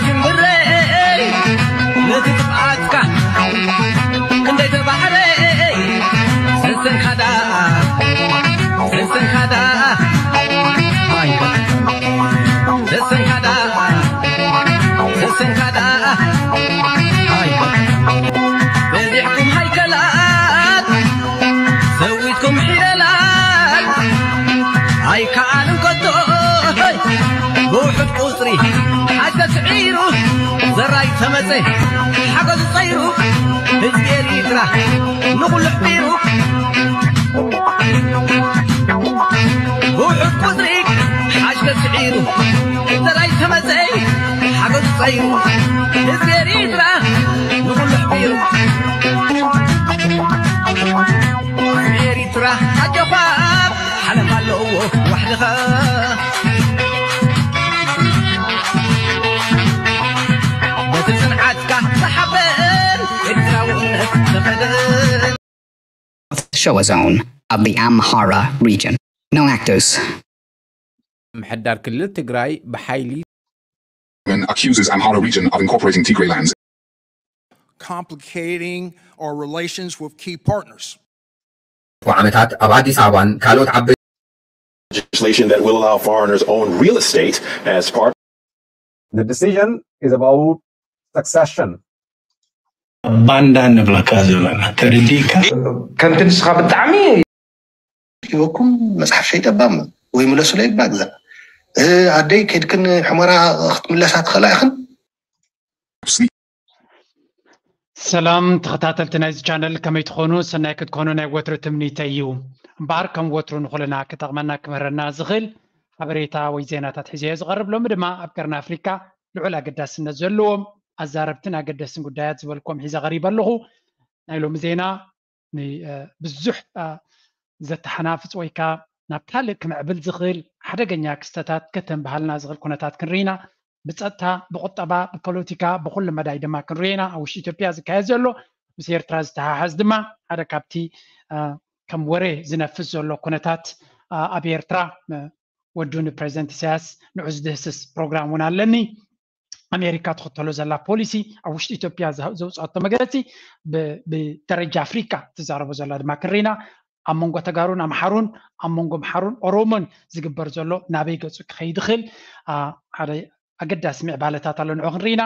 ጅምረይ ነቲ ጥፍኣትካ ክንደይ ተባዕረ ሰሰንካ ደኣ ሰሰንካ ደኣ ኣይ ሰሰንካ ደኣ ሰሰንካ ደኣ ኣይ በዚሕኩም ሃይከላት ሰዊትኩም ሒደላት ኣይከኣልን ከቶ ብውሑድ ቁፅሪ ሓገዝ ስዒሩ ዘራይ ተመፀ ሓገዝ ፀይሩ ህዝቢ ኤሪትራ ንኹሉ ኣሕቢሩ ብውሑድ ቁፅሪ ሓገዝ ስዒሩ ዘራይ ተመፀ ሓገዝ ፀይሩ ህዝቢ ኤሪትራ ንኹሉ ኣሕቢሩ ኤሪትራ ኣጆኻ ሓለፍ ኣለዎ ዋሕድኻ በቲ ጽንዓትካ ዝሓበን ኤርትራውነት ዝኸደን Showa zone of the Amhara region. No actors. ምሕዳር ክልል ትግራይ ብሓይሊ accuses Amhara region of incorporating Tigray lands complicating our relations with key partners. ዓመታት ኣብ ኣዲስ ኣበባን ካልኦት ዓበይቲ legislation that will allow foreigners own real estate as part The decision is about succession. ባንዳ ንብለካ ዘለና ተረዲእካ ከምቲ ንስኻ ብጣዕሚ ሂበኩም መፅሓፍ ሸይጠባ ወይ ምለሱለይ እባ ግዛእ ኣደይ ከድክን ሕመራ ክትምለሳ ትኽእላ ኢኽን ሰላም ተኸታተልቲ ናይዚ ቻነል ከመይ ትኾኑ ሰናይ ክትኮኑ ናይ ወትሩ ትምኒተይ እዩ እምበኣር ከም ወትሩ ንኹልና ክጠቕመና ክምህረና ዝኽእል ሓበሬታ ወይ ዜናታት ሒዘዮ ዝቐርብ ሎሚ ድማ ኣብ ቀርኒ ኣፍሪካ ልዑል ኣገዳስነት ዘለዎም ኣዛረብትን ኣገደስትን ጉዳያት ዝበልኩም ሒዘ ቀሪበ ኣለኹ ናይ ሎሚ ዜና ብዙሕ ዘተሓናፍፅ ወይ ከዓ ናብ ካልእ ክምዕብል ዝኽእል ሓደገኛ ክስተታት ከተንብሃልና ዝኽእል ኩነታት ክንርኢና ብፀጥታ ብቁጠባ ብፖለቲካ ብኩሉ መዳይ ድማ ክንርኢና ኣብ ውሽጢ ኢትዮጵያ ዝካየድ ዘሎ ምስ ኤርትራ ዝተሓሓዝ ድማ ሓደ ካብቲ ከም ወረ ዝነፍስ ዘሎ ኩነታት ኣብ ኤርትራ ወዱ ንፕሬዚደንት ኢሳያስ ንዑ ዝድህስስ ፕሮግራም እውን ኣለኒ ኣሜሪካ ትኽተሎ ዘላ ፖሊሲ ኣብ ውሽጢ ኢትዮጵያ ዘውፅኣቶ መግለፂ ብደረጃ ኣፍሪካ ትዛረቦ ዘላ ድማ ክንርኢና ኣብ መንጎ ተጋሩን ኣምሓሩን ኣብ መንጎ ኣምሓሩን ኦሮሞን ዝግበር ዘሎ ናበይ ገፁ ክኸይድ ይኽእል ሓደ ኣገዳሲ ምዕባለታት ኣሎ ንዑ ክንርኢና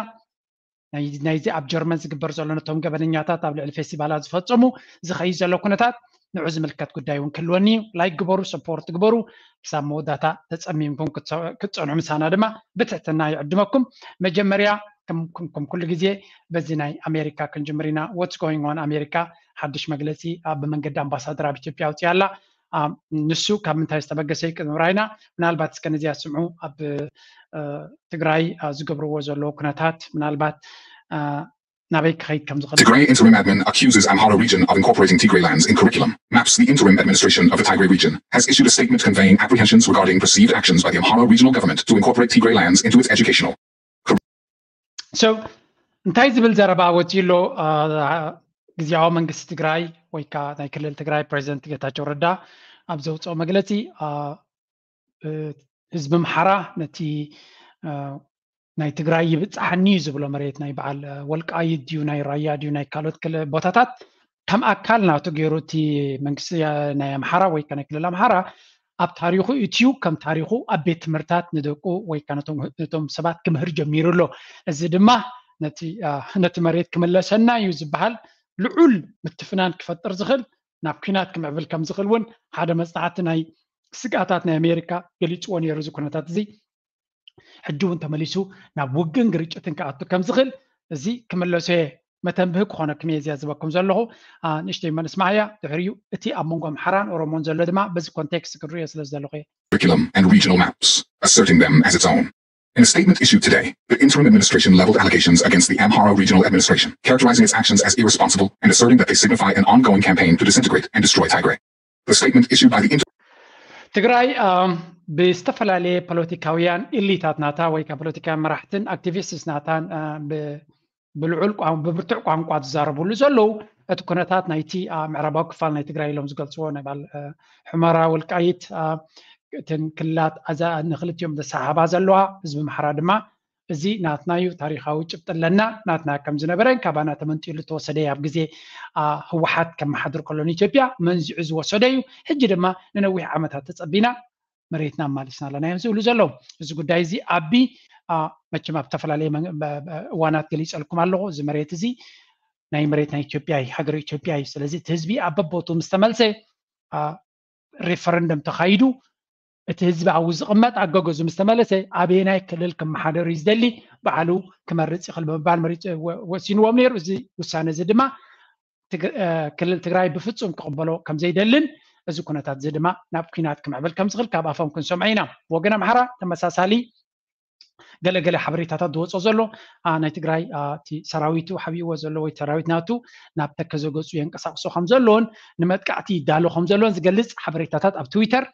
ናይዚ ኣብ ጀርመን ዝግበር ዘሎ ነቶም ገበነኛታት ኣብ ልዕሊ ፌስቲቫላት ዝፈፀሙ ዝኸይድ ዘሎ ኩነታት ንዑ ዝምልከት ጉዳይ እውን ክህልወኒ እዩ ላይክ ግበሩ ሰፖርት ግበሩ ክሳብ መወዳታ ተፀሚምኩም ክትፀንሑ ምሳና ድማ ብትሕትና ይዕድመኩም መጀመርያ ከም ኩሉ ግዜ በዚ ናይ ኣሜሪካ ክንጅምር ኢና what's going on ኣሜሪካ ሓድሽ መግለፂ ኣብ መንገዲ ኣምባሳደር ኣብ ኢትዮጵያ ኣውፅያ ኣላ ንሱ ካብ ምንታይ ዝተበገሰ ይቅምራ ኢና ምናልባት እስከ ነዚኣ ስምዑ ኣብ ትግራይ ዝገብርዎ ዘለዎ ኩነታት ምናልባት ናበይ ክኸይድ ከም ዝኽእል Tigray interim admin accuses Amhara region of incorporating Tigray lands in curriculum. Maps the interim administration of the Tigray region has issued a statement conveying apprehensions regarding perceived actions by the Amhara regional government to incorporate Tigray lands into its educational so እንታይ ዝብል ዘረባ ወፂኡ ኣሎ ግዜያዊ መንግስቲ ትግራይ ወይ ከዓ ናይ ክልል ትግራይ ፕሬዚደንት ጌታቸው ረዳ ኣብ ዘውፅኦ መግለፂ ህዝቢ ኣምሓራ ነቲ ናይ ትግራይ ይብፃሓኒ እዩ ዝብሎ መሬት ናይ በዓል ወልቃይት ድዩ ናይ ራያ ድዩ ናይ ካልኦት ቦታታት ከም ኣካል ናቱ ገይሩ እቲ መንግስቲ ናይ ኣምሓራ ወይ ናይ ክልል ኣምሓራ ኣብ ታሪኹ እትዩ ከም ታሪኹ ኣብ ቤት ትምህርታት ንደቁ ወይ ነቶም ሰባት ክምህር ጀሚሩ ኣሎ እዚ ድማ ነቲ መሬት ክምለሰና እዩ ዝበሃል ልዑል ምትፍናን ክፈጥር ዝኽእል ናብ ኲናት ክምዕብል ከም ዝኽእል እውን ሓደ መፅናዕቲ ናይ ስግኣታት ናይ ኣሜሪካ ገሊፅዎ ነይሩ እዚ ኩነታት እዚ ሕጂ እውን ተመሊሱ ናብ ውግእን ግርጭትን ክኣቱ ከም ዝኽእል እዚ ክምለሶ እየ መተንብሂ ክኾነኩም እየ እዚኣ ዝበኩም ዘለኹ ንእሽተይ መንስማዕያ ድሕሪኡ እቲ ኣብ መንጎ ኣምሓራን ኦሮሞን ዘሎ ድማ በዚ ኮንቴክስት ክንሪኦ ስለ ዝደለኹ እየ curriculum and regional maps, asserting them as its own. In a statement issued today, the interim administration leveled allegations against the Amhara Regional Administration, characterizing its actions as irresponsible and asserting that they signify an ongoing campaign to disintegrate and destroy Tigray. The statement issued by the inter- ትግራይ ብዝተፈላለየ ፖለቲካውያን ኢሊታት ናታ ወይ ከዓ ፖለቲካውያን መራሕትን ኣክቲቪስትስ ናታን ብልዑል ብብርቱዕ ቋንቋ ዝዛረብሉ ዘለዉ እቲ ኩነታት ናይቲ ምዕራባዊ ክፋል ናይ ትግራይ ኢሎም ዝገልፅዎ ናይ ባል ሕመራ ወልቃይት እተን ክልላት ኣዛ ንክልቲኦም ዘሰሓባ ዘለዋ ህዝቢ ኣምሓራ ድማ እዚ ናትና እዩ፣ ታሪኻዊ ጭብጢ ኣለና፣ ናትና ከም ዝነበረን ካባና ተመንጢሉ ዝተወሰደ እዩ። ኣብ ግዜ ህወሓት ከመሓድር ከሎ ንኢትዮጵያ መንዚዑ ዝወሰደ እዩ። ሕጂ ድማ ንነዊሕ ዓመታት ተፀቢና መሬትና ኣማሊስና ኣለና እዮም ዝብሉ ዘለዉ። እዚ ጉዳይ እዚ ኣቢ መቸም ኣብ ዝተፈላለየ እዋናት ገሊፀልኩም ኣለኹ። እዚ መሬት እዚ ናይ መሬት ናይ ኢትዮጵያ እዩ፣ ሃገር ኢትዮጵያ እዩ። ስለዚ እቲ ህዝቢ ኣብ በቦቱ ምስ ተመልሰ፣ ሬፈረንደም ተኻይዱ እቲ ህዝቢ ኣብኡ ዝቕመጥ ኣገገዙ ምስ ተመለሰ ኣበየናይ ክልል ክመሓደር እዩ ዝደሊ ባዕሉ ክመርፅ ይኽእል ብምባል መሪፅ ወሲንዎም ነይሩ። እዚ ውሳነ እዚ ድማ ክልል ትግራይ ብፍፁም ክቕበሎ ከም ዘይደልን እዚ ኩነታት እዚ ድማ ናብ ኩናት ክምዕብል ከም ዝኽእል ካብ ኣፎም ክንሰምዖ ኢና። ብወገን ኣምሓራ ተመሳሳሊ ገለገለ ሓበሬታታት ዝወፅኦ ዘሎ ናይ ትግራይ እቲ ሰራዊቱ ሓቢእዎ ዘሎ ወይ ሰራዊት ናቱ ናብ ተከዘ ገፁ የንቀሳቅሶ ከም ዘለዎን ንመጥቃዕቲ ይዳሎ ከም ዘለዎን ዝገልፅ ሓበሬታታት ኣብ ትዊተር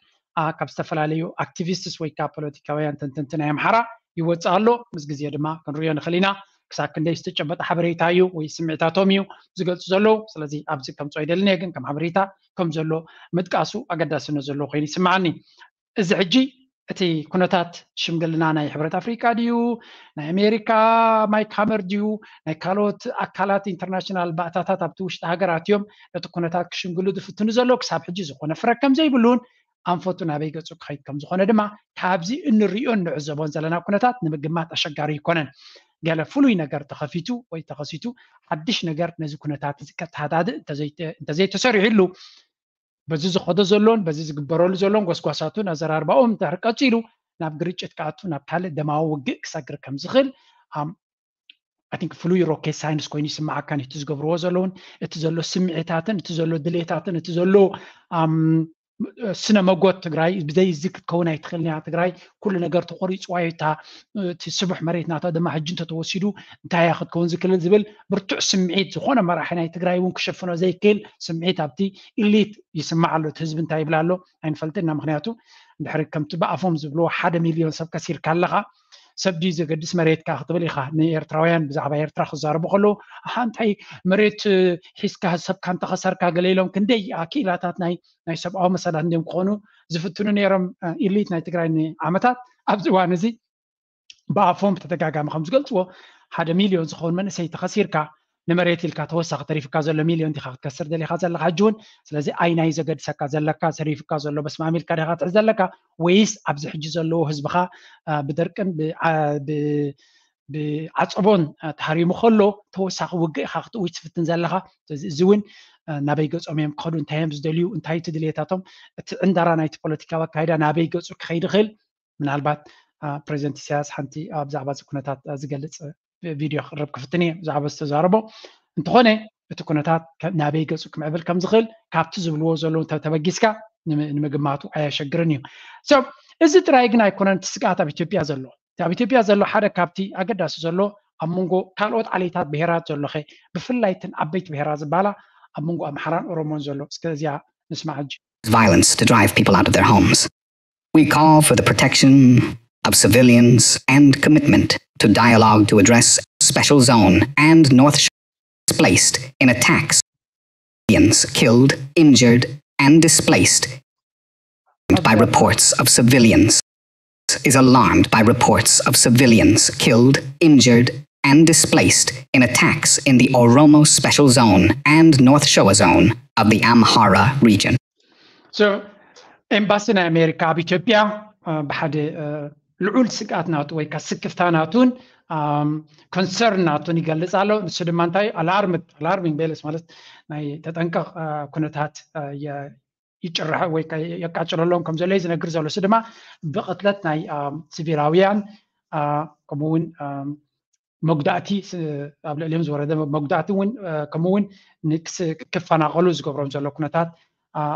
ካብ ዝተፈላለዩ ኣክቲቪስትስ ወይ ከዓ ፖለቲካውያን ተንተንቲ ናይ ኣምሓራ ይወፅእ ኣሎ። ምስ ግዜ ድማ ክንሪኦ ንኽእል ኢና ክሳብ ክንደይ ዝተጨበጠ ሓበሬታ እዩ ወይ ስምዒታቶም እዩ ዝገልፁ ዘለዉ። ስለዚ ኣብዚ ከምፅኦ ይደልን እየ፣ ግን ከም ሓበሬታ ከም ዘሎ ምጥቃሱ ኣገዳስነት ዘለዎ ኮይኑ ይስምዓኒ። እዚ ሕጂ እቲ ኩነታት ሽምግልና ናይ ሕብረት ኣፍሪቃ ድዩ ናይ ኣሜሪካ ማይክ ሃመር ድዩ ናይ ካልኦት ኣካላት ኢንተርናሽናል ባእታታት ኣብቲ ውሽጢ ሃገራት እዮም ነቲ ኩነታት ክሽምግሉ ዝፍትኑ ዘለዉ። ክሳብ ሕጂ ዝኾነ ፍረ ከም ዘይብሉን ኣንፈቱ ናበይ ገፁ ክኸይድ ከም ዝኾነ ድማ ካብዚ እንሪኦን ንዕዘቦን ዘለና ኩነታት ንምግማት ኣሸጋሪ ይኮነን። ገለ ፍሉይ ነገር ተኸፊቱ ወይ ተኸሲቱ ሓድሽ ነገር ነዚ ኩነታት እዚ ከተሃዳድእ እንተዘይተሰሪሕሉ በዚ ዝኸዶ ዘሎን በዚ ዝግበረሉ ዘሎን ጎስጓሳቱን ኣዘራርባኦም እንድሕር ቀፂሉ ናብ ግርጭት ክኣቱ ናብ ካልእ ደማዊ ውግእ ክሰግር ከም ዝኽእል I think ፍሉይ ሮኬት ሳይንስ ኮይኑ ይስምዓካ። እቲ ዝገብርዎ ዘለውን እቲ ዘሎ ስምዒታትን እቲ ዘሎ ድሌታትን እቲ ዘሎ ስነ መጎት ትግራይ ብዘይ እዚ ክትከውን ኣይትኽእልን እያ። ትግራይ ኩሉ ነገር ተቆሪፅዋ እዩ። እታ እቲ ስቡሕ መሬት ናታ ድማ ሕጂ እንተተወሲዱ እንታይ እያ ክትከውን ዝክልል ዝብል ብርቱዕ ስምዒት ዝኾነ መራሒ ናይ ትግራይ እውን ክሸፍኖ ዘይክእል ስምዒት ኣብቲ ኢሊት ይስማዕ ኣሎ። እቲ ህዝቢ እንታይ ይብል ኣሎ ኣይንፈልጥን ኢና። ምክንያቱ እንድሕሪ ከምቲ ብኣፎም ዝብልዎ ሓደ ሚልዮን ሰብ ከሲርካ ኣለኻ ሰብ ድዩ ዘገድስ መሬትካ ክትብል ኢኻ። ንኤርትራውያን ብዛዕባ ኤርትራ ክዛረቡ ከለዉ ኣሓ እንታይ መሬት ሒዝካ ሰብካ እንተኸሰርካ ገለ ኢሎም ክንደይ ክኢላታት ናይ ናይ ሰብኣዊ መሰላት እንዲም ክኾኑ ዝፍትኑ ነይሮም ኢሊት ናይ ትግራይ ንዓመታት። ኣብዚ እዋን እዚ ብኣፎም ብተደጋጋሚ ከም ዝገልፅዎ ሓደ ሚልዮን ዝኸውን መንእሰይ ተኸሲርካ ንመሬት ኢልካ ተወሳኺ ተሪፍካ ዘሎ ሚልዮን ዲኻ ክትከስር ደሊኻ ዘለኻ ሕጂ እውን። ስለዚ ኣይናይ ዘገድሰካ ዘለካ ተሪፍካ ዘሎ በስማም ኢልካ ዲኻ ትሕዝ ዘለካ ወይስ ኣብዚ ሕጂ ዘለዎ ህዝብኻ ብደርቅን ብዓፀቦን ተሃሪሙ ከሎ ተወሳኺ ውግእ ኢኻ ክትእውጅ ትፍትን ዘለኻ። እዚ እውን ናበይ ገፆም እዮም ክኸዱ እንታይ እዮም ዝደልዩ እንታይ እቲ ድልየታቶም እቲ ዕንዳራ ናይቲ ፖለቲካዊ ኣካይዳ ናበይ ገፁ ክኸይድ ይኽእል። ምናልባት ፕሬዚደንት ኢሳያስ ሓንቲ ብዛዕባ እዚ ኩነታት ዝገልፅ ቪድዮ ክቅርብ ክፍትን እየ ብዛዕባ ዝተዛረቦ። እንተኾነ እቲ ኩነታት ናበይ ገፁ ክምዕብል ከም ዝኽእል ካብቲ ዝብልዎ ዘለዉ ተበጊስካ ንምግማቱ ኣየሸግርን እዩ። እዚ ጥራይ ግን ኣይኮነን እቲ ስግኣት ኣብ ኢትዮጵያ ዘሎ። ኣብ ኢትዮጵያ ዘሎ ሓደ ካብቲ ኣገዳሲ ዘሎ ኣብ መንጎ ካልኦት ዓሌታት ብሄራት ዘሎኸ ብፍላይ እተን ዓበይቲ ብሄራት ዝበሃላ ኣብ መንጎ ኣምሓራን ኦሮሞን ዘሎ እስከ እዚኣ ንስማዕ ሕጂ። Violence to drive people out of their homes. We call for the protection of civilians and commitment to dialogue to address special zone and North Shore displaced in attacks. Civilians killed, injured, and displaced by reports of civilians is alarmed by reports of civilians killed, injured, and displaced in attacks in the Oromo Special Zone and North Shoa Zone of the Amhara region. So, ኤምባሲ ናይ ኣሜሪካ ኣብ ኢትዮጵያ ብሓደ ልዑል ስግኣት ናቱ ወይ ከዓ ስክፍታ ናቱን ኮንሰርን ናቱን ይገልፅ ኣሎ። ንሱ ድማ እንታይ ኣላርም ኣላርሚንግ ቤልስ ማለት ናይ ተጠንቀቕ ኩነታት ይጭርሐ ወይ የቃጭለሎም ከም ዘሎ እዩ ዝነግር ዘሎ። እሱ ድማ ብቕትለት ናይ ሲቪላውያን ከምኡውን መጉዳእቲ ኣብ ልዕሊኦም ዝወረደ መጉዳእቲ እውን ከምኡውን ክፈናቐሉ ዝገብሮም ዘሎ ኩነታት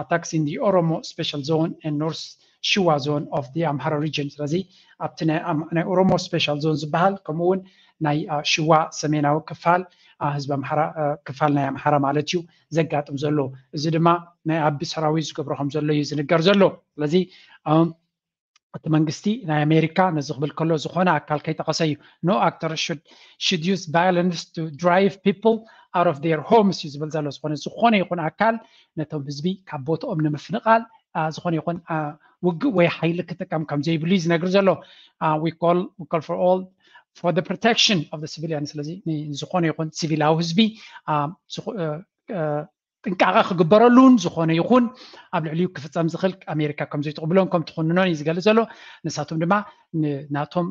attacks in the Oromo Special Zone and North Shua Zone of the Amhara region። ስለዚ ኣብቲ ናይ ኦሮሞ ስፔሻል ዞን ዝበሃል ከምኡውን ናይ ሽዋ ሰሜናዊ ክፋል ህዝቢ ኣምሓራ ክፋል ናይ ኣምሓራ ማለት እዩ ዘጋጥም ዘሎ። እዚ ድማ ናይ ኣቢ ሰራዊት ዝገብሮ ከም ዘሎ እዩ ዝንገር ዘሎ። ስለዚ እቲ መንግስቲ ናይ ኣሜሪካ ነዚ ክብል ከሎ ዝኾነ ኣካል ከይጠቐሰ እዩ። No actor should should use violence to drive people out of their homes እዩ ዝብል ዘሎ። ዝኾነ ዝኾነ ይኹን ኣካል ነቶም ህዝቢ ካብ ቦትኦም ንምፍንቓል ዝኾነ ይኹን ውግእ ወይ ሓይሊ ክጥቀም ከም ዘይብሉ እዩ ዝነግር ዘሎ። We call we call for all for the protection of the civilian፣ ስለዚ ዝኾነ ይኹን ሲቪላዊ ህዝቢ ጥንቃቐ ክግበረሉን ዝኾነ ይኹን ኣብ ልዕሊኡ ክፍፀም ዝኽእል ኣሜሪካ ከም ዘይትቕብሎን ከም ትኹንኖን እዩ ዝገልፅ ዘሎ። ንሳቶም ድማ ናቶም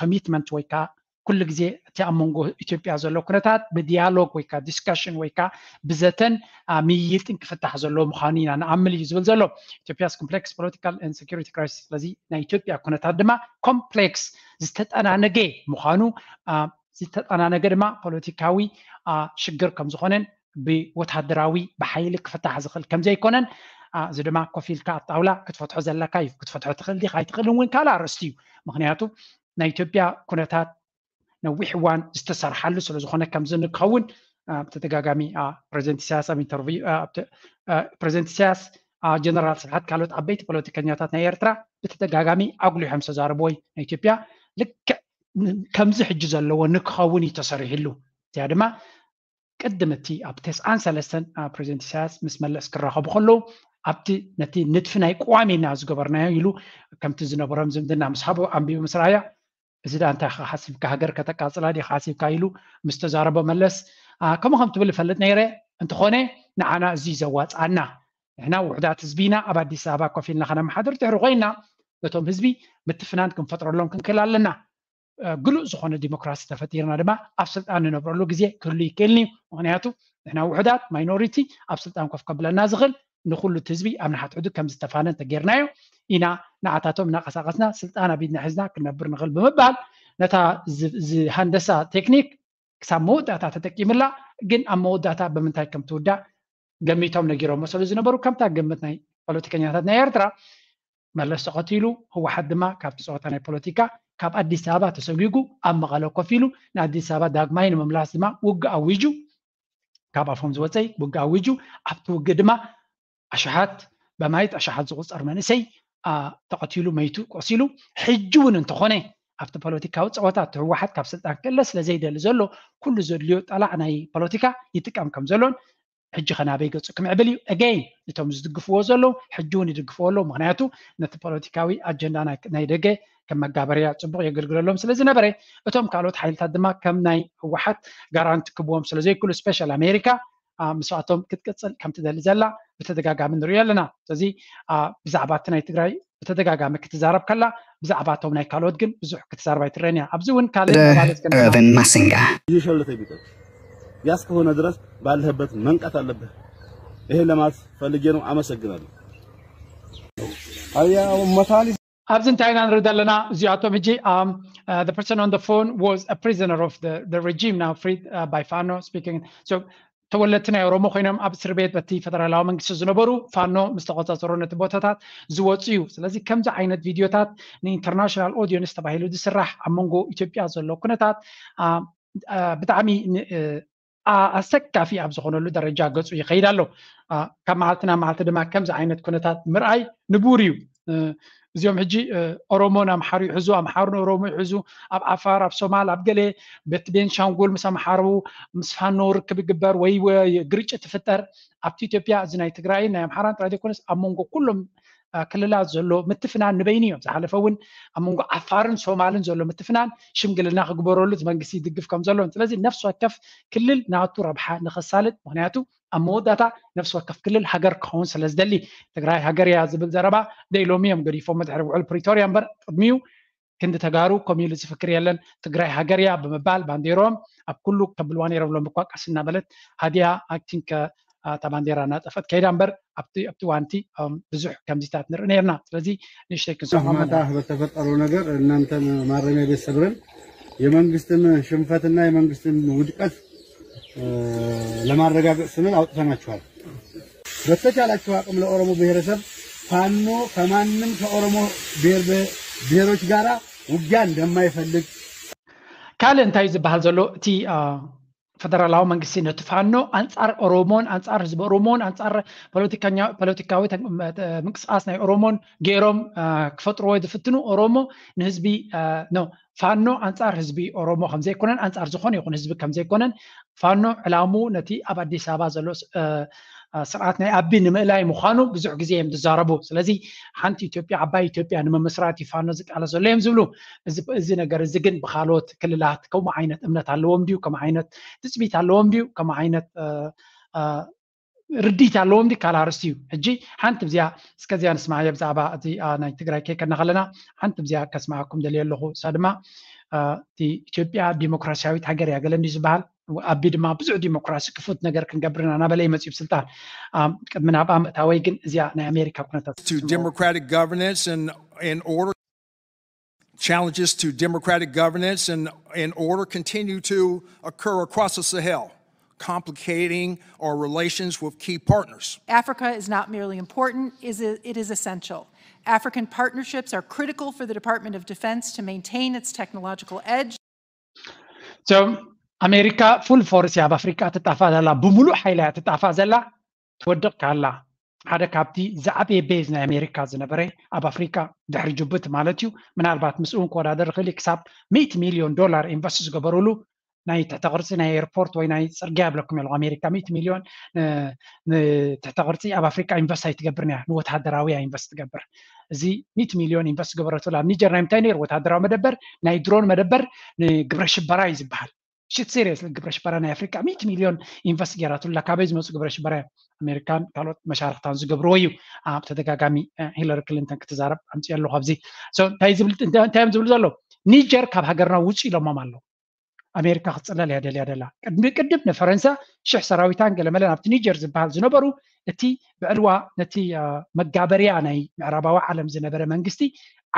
ኮሚትመንት ወይ ከዓ ኩሉ ግዜ እቲ ኣብ መንጎ ኢትዮጵያ ዘሎ ኩነታት ብዲያሎግ ወይ ከዓ ዲስካሽን ወይ ከዓ ብዘተን ምይይጥን ክፍታሕ ዘለዎ ምዃኑ ኢና ንኣምል እዩ ዝብል ዘሎ። ኢትዮጵያስ ኮምፕሌክስ ፖለቲካል ኤንድ ሴኩሪቲ ክራይሲስ። ስለዚ ናይ ኢትዮጵያ ኩነታት ድማ ኮምፕሌክስ ዝተጠናነገ ምዃኑ ዝተጠናነገ ድማ ፖለቲካዊ ሽግር ከም ዝኾነን ብወታደራዊ ብሓይሊ ክፍታሕ ዝኽእል ከም ዘይኮነን እዚ ድማ ኮፍ ኢልካ ኣብ ጣውላ ክትፈትሖ ዘለካ እዩ። ክትፈትሖ ትኽእል ዲኻ ኣይትኽእልን እውን ካልእ ኣርእስቲ እዩ። ምክንያቱ ናይ ኢትዮጵያ ኩነታት ነዊሕ እዋን ዝተሰርሓሉ ስለ ዝኾነ ከምዚ ንክኸውን ብተደጋጋሚ ፕሬዚደንት ኢሳያስ ኣብ ኢንተርቪው ፕሬዚደንት ኢሳያስ ጀነራል ስብሓት ካልኦት ዓበይቲ ፖለቲከኛታት ናይ ኤርትራ ብተደጋጋሚ ኣጉሊሖም ዝተዛረብዎ ናይ ኢትዮጵያ ልክዕ ከምዚ ሕጂ ዘለዎ ንክኸውን እዩ ተሰሪሕሉ። እዚኣ ድማ ቅድም እቲ ኣብ ተስዓን ሰለስተን ፕሬዚደንት ኢሳያስ ምስ መለስ ክራኸቡ ከለዉ ኣብቲ ነቲ ንድፊ ናይ ቅዋም ኢና ዝገበርናዮ ኢሉ ከምቲ ዝነበሮም ዝምድና ምስ ሃቦ ኣንቢቡ ምስ ረኣያ እዚ ዳ እንታይ ሓሲብካ ሃገር ከተቃፅላ ዲኻ ሓሲብካ ኢሉ ምስ ተዛረቦ መለስ ከምኡ ከም ትብል እፈልጥ ነይረ። እንተኾነ ንዓና እዚ ዘዋፅኣና ንሕና ውሕዳት ህዝቢ ኢና። ኣብ ኣዲስ ኣበባ ኮፍ ኢልና ከነመሓድር ድሕሪ ኮይና ነቶም ህዝቢ ምትፍናን ክንፈጥረሎም ክንክእል ኣለና። ግሉእ ዝኾነ ዲሞክራሲ ተፈጢርና ድማ ኣብ ስልጣን ንነብረሉ ግዜ ክህሉ ይክእልኒ እዩ። ምክንያቱ ንሕና ውሕዳት ማይኖሪቲ ኣብ ስልጣን ኮፍ ከብለና ዝኽእል ንኩሉ እቲ ህዝቢ ኣብ ንሓትሕዱ ከም ዝተፋነ እንተጌርናዮ ኢና ንዓታቶም እናቀሳቀስና ስልጣን ኣብ ኢድና ሒዝና ክንነብር ንኽእል ብምባል ነታ ዝሃንደሳ ቴክኒክ ክሳብ መወዳእታ ተጠቂምላ። ግን ኣብ መወዳእታ ብምንታይ ከም ትውዳእ ገሚቶም ነጊሮሞ ስለ ዝነበሩ ከምታ ግምት ናይ ፖለቲከኛታት ናይ ኤርትራ መለስ ተቐቲሉ፣ ህወሓት ድማ ካብቲ ፀወታ ናይ ፖለቲካ ካብ ኣዲስ ኣበባ ተሰጒጉ ኣብ መቐለ ኮፍ ኢሉ ንኣዲስ ኣበባ ዳግማይ ንምምላስ ድማ ውግእ ኣዊጁ። ካብ ኣፎም ዝወፀይ ውግእ ኣዊጁ። ኣብቲ ውግእ ድማ ኣሽሓት በማይት ኣሽሓት ዝቑፀር መንእሰይ ተቐቲሉ፣ መይቱ፣ ቆሲሉ። ሕጂ እውን እንተኾነ ኣብቲ ፖለቲካዊ ፀወታ እቲ ህወሓት ካብ ስልጣን ክእለ ስለ ዘይደሊ ዘሎ ኩሉ ዘድልዮ ጠላዕ ናይ ፖለቲካ ይጥቀም ከም ዘሎን ሕጂ ከ ናበይ ገፁ ክምዕብል እዩ? Again እቶም ዝድግፍዎ ዘለዉ ሕጂ እውን ይድግፍዎ ኣለዉ። ምክንያቱ ነቲ ፖለቲካዊ ኣጀንዳ ናይ ደገ ከም መጋበርያ ፅቡቅ የገልግለሎም ስለ ዝነበረ እቶም ካልኦት ሓይልታት ድማ ከም ናይ ህወሓት ጋራንቲ ክብዎም ስለ ዘይክእሉ ስፔሻል ኣሜሪካ ምስኣቶም ክትቅፅል ከም ትደሊ ዘላ ብተደጋጋሚ ንሪኦ ኣለና። ስለዚ ብዛዕባ እቲ ናይ ትግራይ ብተደጋጋሚ ክትዛረብ ከላ ብዛዕባ እቶም ናይ ካልኦት ግን ብዙሕ ክትዛረብ ኣይትረአን እያ። ኣብዚ እውን ካልእ ማለት ከም Urban Masinga. ይሸለተ ቢጠት ያስከሆነ ድረስ ባለህበት መንቃት አለብህ። ይሄን ለማለት ፈልጌ ነው። አመሰግናለሁ። አያ መታሊ ኣብዚ እንታይ ኢና ንርኢ ዘለና? እዚኣቶም ሕጂ um, uh, the person on the phone was a prisoner of the, the regime, now freed uh, by Fano speaking. So ተወለድቲ ናይ ኦሮሞ ኮይኖም ኣብ እስር ቤት በቲ ፈደራላዊ መንግስቲ ዝነበሩ ፋኖ ምስ ተቆፃፀሩ ነቲ ቦታታት ዝወፁ እዩ። ስለዚ ከምዚ ዓይነት ቪድዮታት ንኢንተርናሽናል ኦዲየንስ ተባሂሉ ዝስራሕ ኣብ መንጎ ኢትዮጵያ ዘሎ ኩነታት ብጣዕሚ ኣሰካፊ ኣብ ዝኾነሉ ደረጃ ገፁ ይኸይድ ኣሎ። ካብ መዓልቲ ናብ መዓልቲ ድማ ከምዚ ዓይነት ኩነታት ምርኣይ ንቡር እዩ። እዚኦም ሕጂ ኦሮሞን ኣምሓሩ ይሕዙ፣ ኣምሓሩን ኦሮሞ ይሕዙ፣ ኣብ ዓፋር፣ ኣብ ሶማል፣ ኣብ ገለ ቤት ቤንሻንጉል ምስ ኣምሓሩ ምስ ፋኖ ርክብ ይግበር ወይ ግርጭት ይፍጠር። ኣብቲ ኢትዮጵያ እዚ ናይ ትግራይን ናይ ኣምሓራን ጥራይ ዘይኮነስ ኣብ መንጎ ኩሎም ክልላት ዘሎ ምትፍናን ንበይኑ እዮም። ዝሓለፈ እውን ኣብ መንጎ ዓፋርን ሶማልን ዘሎ ምትፍናን ሽምግልና ክግበረሉ እቲ መንግስቲ ይድግፍ ከም ዘሎ። ስለዚ ነፍሲ ወከፍ ክልል ናቱ ረብሓ ንኸሳልጥ፣ ምክንያቱ ኣብ መወዳእታ ነፍሲ ወከፍ ክልል ሃገር ክኸውን ስለ ዝደሊ ትግራይ ሃገር እያ ዝብል ዘረባ ደይ ሎሚ እዮም ገዲፎም ድሕሪ ውዕል ፕሪቶርያ እምበር ቅድሚኡ ክንዲ ተጋሩ ከምኡ ኢሉ ዝፍክር የለን። ትግራይ ሃገር እያ ብምባል ባንዴሮም ኣብ ኩሉ ከብልዋ ነይሮም። ሎም እኳ ቀስ እናበለት ሃዲያ ኣክቲንከ እታ ባንዴራ እናጠፈት ከይዳ እምበር ኣብቲ ኣብቲ ዋንቲ ብዙሕ ከምዚታት ንርኢ ነርና። ስለዚ ንእሽተይ ክንሰማ ማታ በተፈጠረው ነገር እናንተን ማረሚያ ቤት ሰብረን የመንግስትን ሽንፈትና የመንግስትን ውድቀት ለማረጋገጥ ስንል አውጥተናችኋል። በተቻላችሁ አቅም ለኦሮሞ ብሔረሰብ ፋኖ ከማንም ከኦሮሞ ብሔሮች ጋር ውጊያ እንደማይፈልግ ካልእ እንታይ ዝበሃል ዘሎ እቲ ፈደራላዊ መንግስቲ ነቲ ፋኖ ኣንፃር ኦሮሞን ኣንፃር ህዝቢ ኦሮሞን ኣንፃር ፖለቲካዊ ምንቅስቃስ ናይ ኦሮሞን ገይሮም ክፈጥርዎ ዝፍትኑ ኦሮሞ ንህዝቢ ፋኖ ኣንፃር ህዝቢ ኦሮሞ ከምዘይኮነን ኣንፃር ዝኾነ ይኹን ህዝቢ ከምዘይኮነን ፋኖ ዕላሙ ነቲ ኣብ ኣዲስ ኣበባ ዘሎ ስርዓት ናይ ኣቢ ንምእላይ ምዃኑ ብዙሕ ግዜ እዮም ዝዛረቡ። ስለዚ ሓንቲ ኢትዮጵያ፣ ዓባይ ኢትዮጵያ ንምምስራት እዩ ፋኖ ዝቃለስ ዘሎ እዮም ዝብሉ። እዚ ነገር እዚ ግን ብካልኦት ክልላት ከምኡ ዓይነት እምነት ኣለዎም ድዩ፣ ከምኡ ዓይነት ትፅቢት ኣለዎም ድዩ፣ ከምኡ ዓይነት ርድኢት ኣለዎም ድዩ ካልእ ኣርእስቲ እዩ። ሕጂ ሓንቲ ብዚኣ እስከ እዚኣ ንስማዕያ ብዛዕባ እቲ ናይ ትግራይ ከይከድና ከለና ሓንቲ ብዚኣ ከስማዓኩም ደልየ ኣለኹ። እሳ ድማ እቲ ኢትዮጵያ ዲሞክራሲያዊት ሃገር እያ ገለ እንዲ ዝበሃል ኣቢ ድማ ብዙሕ ዲሞክራሲ ክፉት ነገር ክንገብርና እናበለ ይመፅእ ብስልጣን። ቅድሚ ናብኣ ምእታወይ ግን እዚኣ ናይ ኣሜሪካ ኩነታት to democratic governance and in order challenges to democratic governance and in order continue to occur across the Sahel, complicating our relations with key partners. Africa is not merely important, it is essential. African partnerships are critical for the Department of Defense to maintain its technological edge. So ኣሜሪካ full force ኣብ ኣፍሪካ ትጣፋ ዘላ፣ ብምሉእ ሓይላ ትጣፋ ዘላ፣ ትወድቕ ካላ ሓደ ካብቲ ዝዓበየ base ናይ ኣሜሪካ ዝነበረ ኣብ ኣፍሪካ ድሕሪ ጅቡቲ ማለት እዩ። ምናልባት ምስኡ እውን ክወዳደር ይኽእል ክሳብ ሚእቲ ሚልዮን ዶላር ኢንቨስት ዝገበሩሉ ናይ ትሕተ ቅርፂ ናይ ኤርፖርት ወይ ናይ ፅርግያ ይብለኩም ኣለኹ። ኣሜሪካ ሚእቲ ሚልዮን ንትሕተ ቅርፂ ኣብ ኣፍሪካ ኢንቨስት ኣይትገብርን እያ፣ ንወታደራዊ እያ ኢንቨስት ትገብር። እዚ ሚእቲ ሚልዮን ኢንቨስት ዝገበረትሉ ኣብ ኒጀር ናይ ምንታይ ነይሩ? ወታደራዊ መደበር፣ ናይ ድሮን መደበር፣ ንግብረ ሽበራ እዩ ዝበሃል። ሽት serious ግብረ ሽበራ ናይ ኣፍሪካ ሚእቲ ሚልዮን ኢንቨስት ገይራትሉ ኣላ። ካበይ ዝመፁ ግብረ ሽበራ እዮም? ኣሜሪካን ካልኦት መሻርክታን ዝገብርዎ እዩ። ኣብ ተደጋጋሚ ሂለሪ ክሊንተን ክትዛረብ ኣምፅኦ ኣለኹ ኣብዚ። እንታይ እዮም ዝብሉ ዘለዉ? ኒጀር ካብ ሃገርና ውፁ ኢሎሞም ኣለዉ። ኣሜሪካ ክትፅለል እያ ደልያ ደላ። ቅድሚ ቅድም ንፈረንሳ ሽሕ ሰራዊታን ገለመለን ኣብቲ ኒጀር ዝበሃል ዝነበሩ እቲ ብዕልዋ ነቲ መጋበርያ ናይ ምዕራባዊ ዓለም ዝነበረ መንግስቲ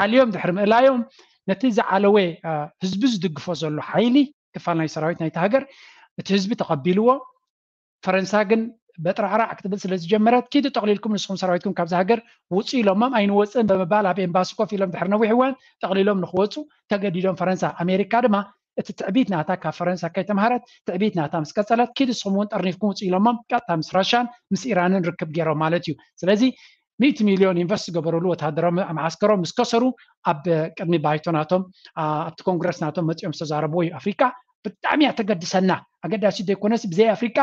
ዓልዮም ድሕሪ ምእላዮም ነቲ ዝዓለወ ህዝቢ ዝድግፎ ዘሎ ሓይሊ ክፋል ናይ ሰራዊት ናይቲ ሃገር እቲ ህዝቢ ተቐቢልዎ። ፈረንሳ ግን በጥራዕራዕ ክትብል ስለ ዝጀመረት ኪዱ ጠቕሊልኩም ንስኹም ሰራዊትኩም ካብዚ ሃገር ውፁ ኢሎሞም። ኣይንወፅእን ብምባል ኣብ ኤምባሲ ኮፍ ኢሎም ድሕሪ ነዊሕ እዋን ጠቕሊሎም ንክወፁ ተገዲዶም። ፈረንሳ ኣሜሪካ ድማ እቲ ትዕቢት ናታ ካብ ፈረንሳ ከይተምሃረት ትዕቢት ናታ ምስ ቀፀለት ኪዱ ንስኹም እውን ጠርኒፍኩም ውፁ ኢሎሞም ቀጥታ ምስ ራሻን ምስ ኢራንን ርክብ ገይሮም ማለት እዩ። ስለዚ ሚእቲ ሚልዮን ኢንቨስት ዝገበሩሉ ወታደራዊ መዓስከሮም ምስ ከሰሩ ኣብ ቅድሚ ባይቶ ናቶም ኣብቲ ኮንግረስ ናቶም መፂኦም ዝተዛረብዎ እዩ። ኣፍሪካ ብጣዕሚ እያ ተገድሰና። ኣገዳሲ ዘይኮነስ ብዘይ ኣፍሪካ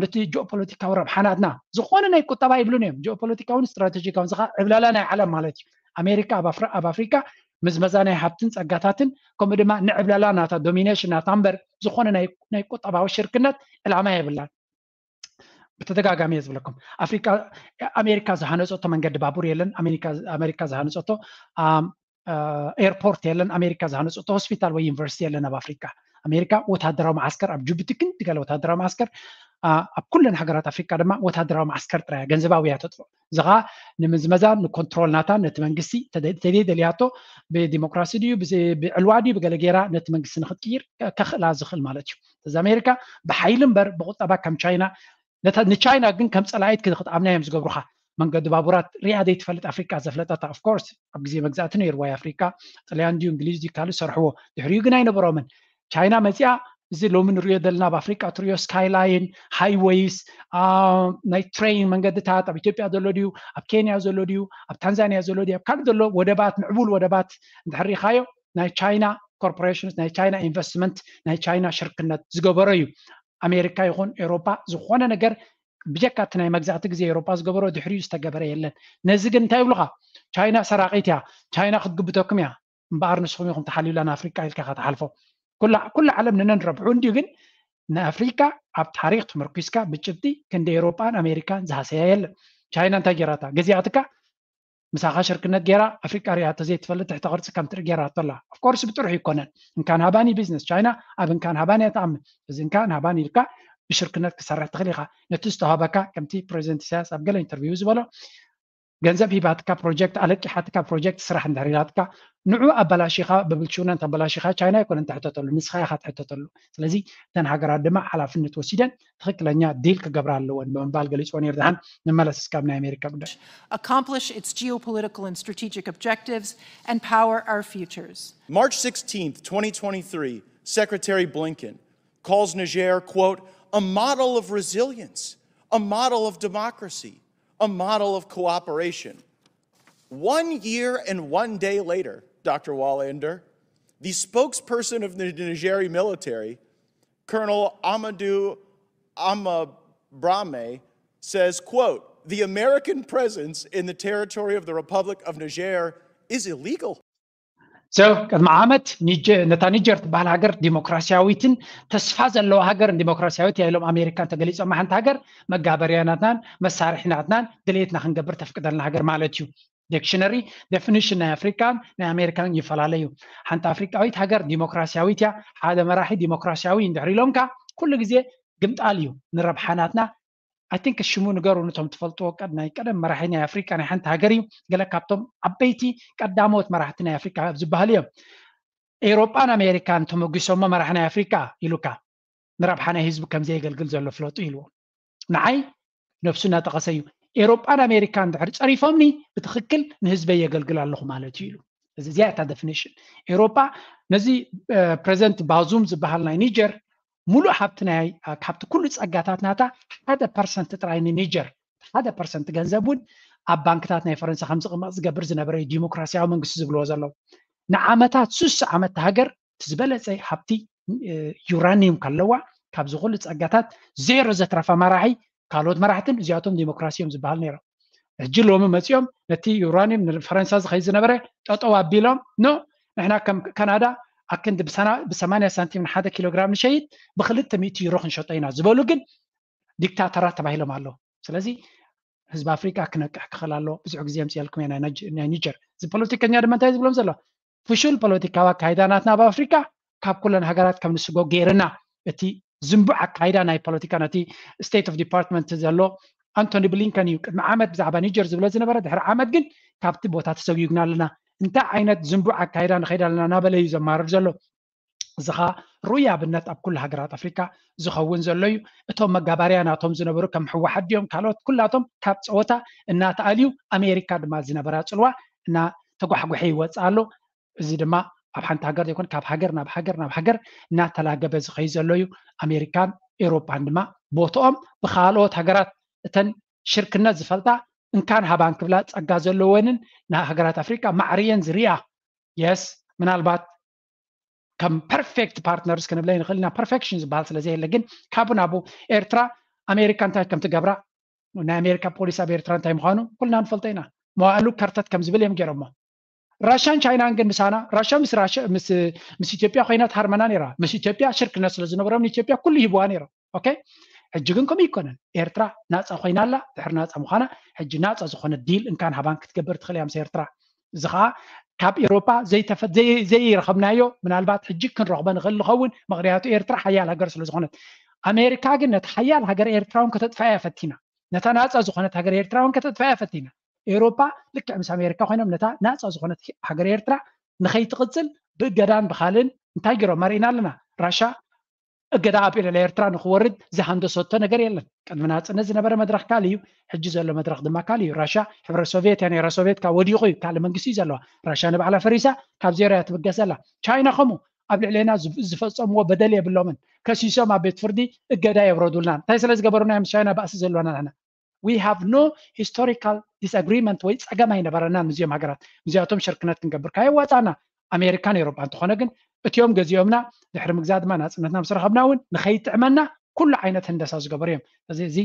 ነቲ ጂኦፖለቲካዊ ረብሓ ናትና ዝኾነ ናይ ቁጠባ ይብሉን እዮም። ጂኦፖለቲካውን ስትራቴጂካውን ዝኻ ዕብላላ ናይ ዓለም ማለት እዩ። ኣሜሪካ ኣብ ኣፍሪካ ምዝመዛ ናይ ሃብትን ፀጋታትን ከምኡ ድማ ንዕብላላ ናታ ዶሚኔሽን ናታ እምበር ዝኾነ ናይ ቁጠባዊ ሽርክነት ዕላማ የብላን። ብተደጋጋሚ እየ ዝብለኩም ኣፍሪካ ኣሜሪካ ዝሃነፀቶ መንገዲ ባቡር የለን። ኣሜሪካ ዝሃነፀቶ ኤርፖርት የለን። ኣሜሪካ ዝሃነፀቶ ሆስፒታል ወይ ዩኒቨርሲቲ የለን ኣብ ኣፍሪካ። ኣሜሪካ ወታደራዊ መዓስከር ኣብ ጅቡቲ ክንዲ ገለ ወታደራዊ መዓስከር ኣብ ኩለን ሃገራት ኣፍሪካ ድማ ወታደራዊ መዓስከር ጥራያ ገንዘባዊ እያ ተጥፍኦ። እዚ ከዓ ንምዝመዛ ንኮንትሮል ናታ ነቲ መንግስቲ ተደይ ደልያቶ ብዲሞክራሲ ድዩ ብዕልዋ ድዩ ብገለ ገይራ ነቲ መንግስቲ ንክትቅይር ከኽእላ ዝኽእል ማለት እዩ። እዚ ኣሜሪካ ብሓይሊ እምበር ብቁጠባ ከም ቻይና ንቻይና ግን ከም ፀላኢት ክትኣምና እዮም ዝገብሩካ። መንገዲ ባቡራት ሪኣ ዘይትፈልጥ ኣፍሪቃ ዘፍለጠታ ኦፍኮርስ ኣብ ግዜ መግዛእቲ ነይርዋ ኣፍሪቃ ጥልያን ድዩ እንግሊዝ ድዩ ካልእ ሰርሕዎ። ድሕሪኡ ግን ኣይነበሮምን። ቻይና መፂኣ እዚ ሎሚ ንሪኦ ዘለና ኣብ ኣፍሪቃ ትሪኦ ስካይላይን ሃይወይስ ናይ ትሬን መንገድታት ኣብ ኢትዮጵያ ዘሎ ድዩ ኣብ ኬንያ ዘሎ ድዩ ኣብ ታንዛኒያ ዘሎ ድዩ ኣብ ካልእ ዘሎ ወደባት ምዕቡል ወደባት እንድሕር ሪኢኻዮ ናይ ቻይና ኮርፖሬሽንስ ናይ ቻይና ኢንቨስትመንት ናይ ቻይና ሽርክነት ዝገበሮ እዩ። ኣሜሪካ ይኹን ኤውሮፓ ዝኾነ ነገር ብጀካ እቲ ናይ መግዛእቲ ግዜ ኤውሮፓ ዝገበሮ ድሕሪኡ ዝተገበረ የለን። ነዚ ግን እንታይ ይብሉኻ? ቻይና ሰራቒት እያ፣ ቻይና ክትግብተኩም እያ። እምበኣር ንስኹም ኢኹም ተሓልዩላ ንኣፍሪቃ ኢልካ ኢኻ ትሓልፎ። ኩላ ዓለም ንነን ረብሑ እንድዩ ግን ንኣፍሪቃ ኣብ ታሪክ ተመርኲስካ ብጭብጢ ክንዲ ኤውሮጳን ኣሜሪካን ዝሃሰያ የለን። ቻይና እንታይ ጌራታ? ገዚኣትካ ምሳኻ ሽርክነት ጌራ ኣፍሪቃ ሪኣቶ ዘይትፈልጥ ትሕተ ቅርጺ ከም ትርኢ ጌራቶ ኣላ። ኦፍኮርስ ብጥርሑ ኣይኮነን። እንካን ሃባን እዩ ቢዝነስ ቻይና። ኣብ እንካን ሃባን እያ ትኣምን። እዚ እንካን ሃባን ኢልካ ብሽርክነት ክትሰርሕ ትኽእል ኢኻ። ነቲ ዝተዋህበካ ከምቲ ፕሬዚደንት ኢሳያስ ኣብ ገለ ኢንተርቪው ዝበሎ ገንዘብ ሂባትካ ፕሮጀክት ኣለቂሓትካ ፕሮጀክት ስራሕ እንድሕር ኢላትካ ንዑ ኣበላሺኻ ብብልሽውና እንተበላሺኻ ቻይና ኣይኮነን ትሕተተሉ ንስኻ ኢኻ ትሕተተሉ። ስለዚ እተን ሃገራት ድማ ሓላፍነት ወሲደን ትኽክለኛ ዲል ክገብራ ኣለወን ብምባል ገሊፅዎ ነይሩ። ድሓን ንመለስ እስካብ ናይ ኣሜሪካ ጉዳይ። Accomplish its geopolitical and strategic objectives and power our futures. March sixteenth, twenty twenty-three, Secretary Blinken calls Niger, quote, a model of resilience, a model of democracy, a model of cooperation. One year and one day later, Doctor Wallander, the spokesperson of the Nigeri military, Colonel Amadou Amabrame, says, quote, "The American presence in the territory of the Republic of Niger is illegal." So ቅድሚ ዓመት ኒጀ- ነታ ኒጀር ትበሃል ሃገር ዲሞክራሲያዊትን ተስፋ ዘለዋ ሃገር ዲሞክራሲያዊት እያ ኢሎም ኣሜሪካን ተገሊጾም። ሓንቲ ሃገር መጋበርያ ናትናን መሳርሒ ናትናን ድሌትና ክንገብር ተፍቅደልና ሃገር ማለት እዩ። ዲክሽነሪ ዴፊኒሽን ናይ ኣፍሪካን ናይ ኣሜሪካን ይፈላለዩ። ሓንቲ ኣፍሪካዊት ሃገር ዲሞክራሲያዊት እያ፣ ሓደ መራሒ ዲሞክራሲያዊ እንድሕር ኢሎምካ ኩሉ ግዜ ግምጣል እዩ። ንረብሓ ናትና I think ሽሙ ንገሩ፣ ነቶም ትፈልጥዎ ቀድ- ናይ ቀደም መራሒ ናይ ኣፍሪካ ናይ ሓንቲ ሃገር እዩ። ገለ ካብቶም ዓበይቲ ቀዳሞት መራሕቲ ናይ ኣፍሪካ ካብ ዝበሃሉ እዮም። ኤውሮጳን ኣሜሪካን ተመጒሶሞ መራሒ ናይ ኣፍሪካ ኢሉካ፣ ንረብሓ ናይ ህዝቢ ከምዘየገልግል ዘሎ ፍለጡ ኢልዎ። ንዓይ ነብሱ እናጠቐሰ እዩ። ኤውሮጳን ኣሜሪካን ድሕር ጸሪፎምኒ ብትኽክል ንህዝበይ የገልግል ኣለኹ ማለት እዩ ኢሉ። እዚ እዚኣ እታ ዴፊኒሽን ኤውሮጳ። ነዚ ፕሬዚደንት ባዙም ዝበሃል ናይ ኒጀር ሙሉእ ሃብቲ ናይ ካብቲ ኩሉ ጸጋታት ናታ ሓደ ፐርሰንት ጥራይ ንኒጀር ሓደ ፐርሰንት ገንዘብ እውን ኣብ ባንክታት ናይ ፈረንሳ ከም ዝቕመጥ ዝገብር ዝነበረ እዩ ዲሞክራሲያዊ መንግስቲ ዝብልዎ ዘለዉ። ንዓመታት ሱስ ዓመት ሃገር እቲ ዝበለጸ ሃብቲ ዩራኒየም ከለዋ ካብዚ ኩሉ ጸጋታት ዜሮ ዘትረፈ መራሒ ካልኦት መራሕትን እዚኣቶም ዲሞክራሲ እዮም ዝበሃል ነይሮም። ሕጂ ሎሚ መፂኦም ነቲ ዩራኒየም ንፈረንሳ ዝኸይ ዝነበረ ጠጠው ኣቢሎም ኖ ንሕና ከም ካናዳ ኣክንዲ ብሰማንያ ሳንቲም ንሓደ ኪሎግራም ንሸይጥ ብክልተ ሚእቲ ዩሮ ክንሸጦ ኢና ዝበሉ ግን ዲክታተራት ተባሂሎም ኣለዉ። ስለዚ ህዝቢ ኣፍሪካ ክነቅሕ ክኽእል ኣለዎ። ብዙሕ ግዜ የምፅአልኩም እየ ናይ ናይጀር እዚ ፖለቲከኛ ድማ እንታይ ዝብሎም ዘሎ ፍሹል ፖለቲካዊ ኣካይዳ ናትና ኣብ ኣፍሪካ ካብ ኩለን ሃገራት ከም ንስጎ ገይርና እቲ ዝንቡዕ ኣካይዳ ናይ ፖለቲካ ነቲ ስቴት ኦፍ ዲፓርትመንት ዘሎ ኣንቶኒ ብሊንከን እዩ ቅድሚ ዓመት ብዛዕባ ኒጀር ዝብሎ ዝነበረ ድሕሪ ዓመት ግን ካብቲ ቦታ ተሰጉግና ኣለና እንታይ ዓይነት ዝንቡዕ ኣካይዳ ንኸይድ ኣለና እናበለ እዩ ዘማርር ዘሎ እዚ ኸዓ ርኡይ ኣብነት ኣብ ኩሉ ሃገራት ኣፍሪካ ዝኸውን ዘሎ እዩ እቶም መጋባርያ ናቶም ዝነበሩ ከም ህወሓት ድዮም ካልኦት ኩላቶም ካብ ፀወታ እናተኣልዩ ኣሜሪካ ድማ ዝነበራ ፅልዋ እናተጓሕጉሐ ይወፅእ ኣሎ እዚ ድማ ኣብ ሓንቲ ሃገር ዘይኮነ ካብ ሃገር ናብ ሃገር ናብ ሃገር እናተላገበ ዝኸይ ዘሎ እዩ ኣሜሪካን ኤውሮፓን ድማ ቦትኦም ብካልኦት ሃገራት እተን ሽርክነት ዝፈልጣ እንካን ሃባን ክብላ ጸጋ ዘለወንን ንሃገራት ኣፍሪካ ማዕርየን ዝርያ የስ ምናልባት ከም ፐርፌክት ፓርትነርስ ክንብለ ንኽእል ኢና ፐርፌክሽን ዝበሃል ስለ ዘየለ ግን ካብኡ ናብኡ ኤርትራ ኣሜሪካ እንታይ ከም ትገብራ ናይ ኣሜሪካ ፖሊሲ ኣብ ኤርትራ እንታይ ምዃኑ ኩልና ንፈልጦ ኢና መዋእሉ ከርተት ከም ዝብል እዮም ገይሮሞ ራሻን ቻይናን ግን ምሳና ራሻ ምስ ራሻ ምስ ምስ ኢትዮጵያ ኮይና ትሃርመና ነይራ ምስ ኢትዮጵያ ሽርክነት ስለ ዝነበሮም ንኢትዮጵያ ኩሉ ይህብዋ ነይሮም ኦኬ ሕጂ ግን ከምኡ ይኮነን ኤርትራ ናፃ ኮይና ኣላ ድሕሪ ናፃ ምዃና ሕጂ ናፃ ዝኾነ ዲል እንካን ሃባን ክትገብር ትኽእል እያ ምስ ኤርትራ እዚ ከዓ ካብ ኤሮፓ ዘይረኸብናዮ ምናልባት ሕጂ ክንረኽቦ ንኽእል ንኸውን ምክንያቱ ኤርትራ ሓያል ሃገር ስለ ዝኾነት ኣሜሪካ ግን ነቲ ሓያል ሃገር ኤርትራ እውን ከተጥፋያ ፈቲና ነታ ናፃ ዝኾነት ሃገር ኤርትራ እውን ከተጥፋያ ፈቲና ኤሮፓ ልክዕ ምስ ኣሜሪካ ኮይኖም ነታ ናፃ ዝኾነት ሃገር ኤርትራ ንኸይትቕፅል ብእገዳን ብኻልን እንታይ ገይሮም ኣርእና ኣለና ራሻ እገዳ ኣብ ልዕሊ ኤርትራ ንክወርድ ዝሃንደሰቶ ነገር የለን ቅድሚ ናፅነት ዝነበረ መድረክ ካል እዩ ሕጂ ዘሎ መድረክ ድማ ካል እዩ ራሻ ሕብረ ሶቪየት እያ ነራ ሶቪየት ካብ ወዲቑ እዩ ካልእ መንግስቲ እዩ ዘለዋ ራሻ ንባዕላ ፈሪሳ ካብ ዜሮ እያ ትብገስ ዘላ ቻይና ከምኡ ኣብ ልዕሌና ዝፈፀምዎ በደል የብሎምን ከሲሶም ኣብ ቤት ፍርዲ እገዳ የብረዱልና እንታይ ስለ ዝገበሩና ምስ ቻይና ባእሲ ዘለዋና ንሕና we have no historical disagreement ወይ ፀገም ኣይነበረና ምስዚኦም ሃገራት ምስዚኣቶም ሽርክነት ክንገብር ካየዋፃና ኣሜሪካን ኤሮፓ እንተኾነ ግን እቲኦም ገዚኦምና ድሕሪ ምግዛእ ድማ ናፅነትና ምስ ረኸብና እውን ንኸይጥዕመና ኩሉ ዓይነት ህንደሳ ዝገበሩ እዮም እዚ እዚ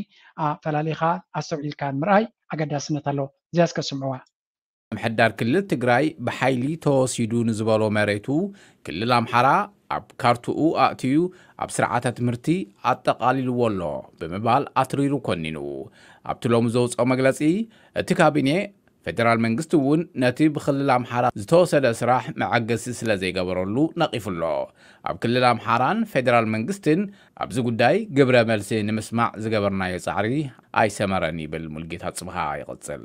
ፈላሊኻ ኣስተውዒልካ ምርኣይ ኣገዳስነት ኣለዎ እዚያ እስከ ስምዕዋ ምሕዳር ክልል ትግራይ ብሓይሊ ተወሲዱ ንዝበሎ መሬቱ ክልል ኣምሓራ ኣብ ካርትኡ ኣእትዩ ኣብ ስርዓተ ትምህርቲ ኣጠቓሊልዎ ኣሎ ብምባል ኣትሪሩ ኮኒኑ። ኣብቲ ሎሚ ዘውፅኦ መግለፂ እቲ ካቢኔ ፌደራል መንግስቲ እውን ነቲ ብክልል ኣምሓራ ዝተወሰደ ስራሕ መዐገሲ ስለ ዘይገበረሉ ነቒፉ ኣሎ። ኣብ ክልል ኣምሓራን ፌደራል መንግስትን ኣብዚ ጉዳይ ግብረ መልሲ ንምስማዕ ዝገበርናዮ ፃዕሪ ኣይሰመረን ይብል ሙልጌታ ፅብሃ ይቕፅል።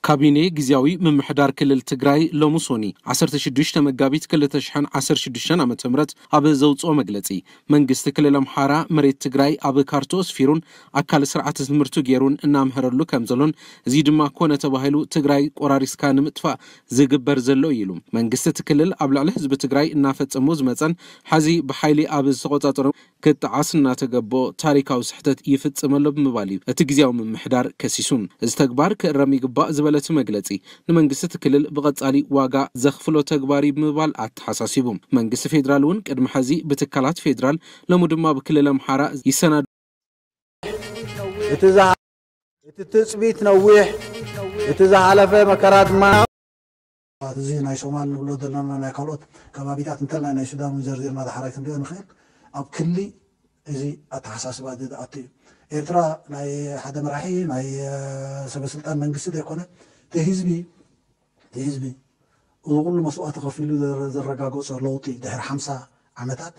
ካቢኔ ግዝያዊ ምምሕዳር ክልል ትግራይ ሎሚ ሶኒ ዓሰርተ ሽዱሽተ መጋቢት ክልተ ሽሕን ዓሰርተ ሽዱሽተን ዓመተ ምህረት ኣብ ዘውፅኦ መግለፂ መንግስቲ ክልል ኣምሓራ መሬት ትግራይ ኣብ ካርትኡ ኣስፊሩን ኣካል ስርዓተ ትምህርቱ ገይሩን እናምሀረሉ ከም ዘሎን እዚ ድማ ኮነ ተባሂሉ ትግራይ ቆራሪስካ ንምጥፋእ ዝግበር ዘሎ እዩ ኢሉ። መንግስቲ እቲ ክልል ኣብ ልዕሊ ህዝቢ ትግራይ እናፈፀሞ ዝመፀን ሐዚ ብሓይሊ ኣብ ዝተቆፃፀሮ ክጠዓስ እናተገበኦ ታሪካዊ ስሕተት ይፍፅም ኣሎ ብምባል እዩ እቲ ግዝያዊ ምምሕዳር ከሲሱ። እዚ ተግባር ክእረም ይግባእ ዝበለ እቲ መግለፂ፣ ንመንግስቲ እቲ ክልል ብቐፃሊ ዋጋ ዘኽፍሎ ተግባር እዩ ብምባል ኣተሓሳሲቡ። መንግስቲ ፌዴራል እውን ቅድሚ ሐዚ ብትካላት ፌዴራል ሎሚ ድማ ብክልል ኣምሓራ ይሰናዱ። እቲ ዝሃ- እቲ ትጽቢት ነዊሕ፣ እቲ ዝሓለፈ መከራ ድማ። እዚ ናይ ሶማል ንብሎ ዘለና ናይ ካልኦት ከባቢታት እንተላይ ናይ ሱዳን እውን ዘርዚርና ዳሕራይ ክንሪኦ ንኽእል። ኣብ ክሊ እዚ ኣተሓሳስባ እዚ ዝኣቱ እዩ። ኤርትራ ናይ ሓደ መራሒ ናይ ሰበስልጣን መንግስቲ ዘይኮነ፣ እቲ ህዝቢ እቲ ህዝቢ እዚ ኩሉ መስዋእቲ ከፊሉ ዘረጋገጾ ለውጢ ድሕሪ ሓምሳ ዓመታት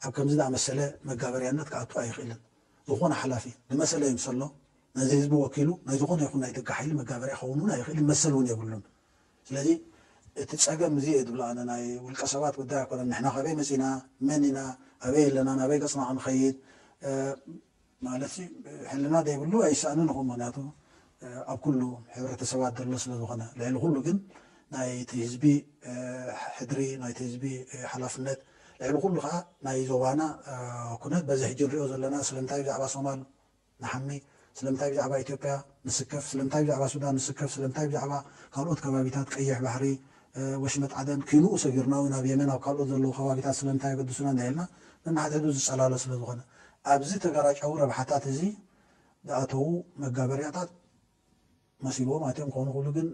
ኣብ ከምዚ ዝኣመሰለ መጋበርያነት ክኣቱ ኣይኽእልን። ዝኾነ ሓላፊ ዝመሰለ ይምሰሎ፣ ነዚ ህዝቢ ወኪሉ ናይ ዝኾነ ይኹን ናይ ደገ ሓይሊ መጋበርያ ክኸውን እውን ኣይኽእልን፣ መሰል እውን የብሉን። ስለዚ እቲ ጸገም እዚ እየ ዝብሎ ኣነ፣ ናይ ውልቀ ሰባት ጉዳይ ኣይኮነን። ንሕና ካበይ መጺና፣ መን ኢና፣ ኣበይ ኣለና፣ ናበይ ገጽና ክንኸይድ ማለት ሕልና ዘይብሉ ኣይሰኣንን ይኹን። ምክንያቱ ኣብ ኩሉ ሕብረተሰባት ዘሎ ስለ ዝኾነ፣ ልዕሊ ኩሉ ግን ናይቲ ህዝቢ ሕድሪ፣ ናይቲ ህዝቢ ሓላፍነት፣ ልዕሊ ኩሉ ከዓ ናይ ዞባና ኩነት በዚ ሕጂ ንሪኦ ዘለና ስለምንታይ ብዛዕባ ሶማል ንሓሚ፣ ስለምንታይ ብዛዕባ ኢትዮጵያ ንስከፍ፣ ስለምንታይ ብዛዕባ ሱዳን ንስከፍ፣ ስለምንታይ ብዛዕባ ካልኦት ከባቢታት ቀይሕ ባሕሪ፣ ወሽመጥ ዓደን ኪንኡ ሰጊርና እውን ኣብ የመን ኣብ ካልኦት ዘለዉ ከባቢታት ስለምንታይ የገድሱና እንዳኢልና ነናሕድሕዱ ዝጸላሎ ስለ ዝኾነ፣ ኣብዚ ተጋራጫዊ ረብሓታት እዚ ዝኣተዉ መጋበርያታት መሲልዎም ኣትዮም ክኾኑ ክብሉ ግን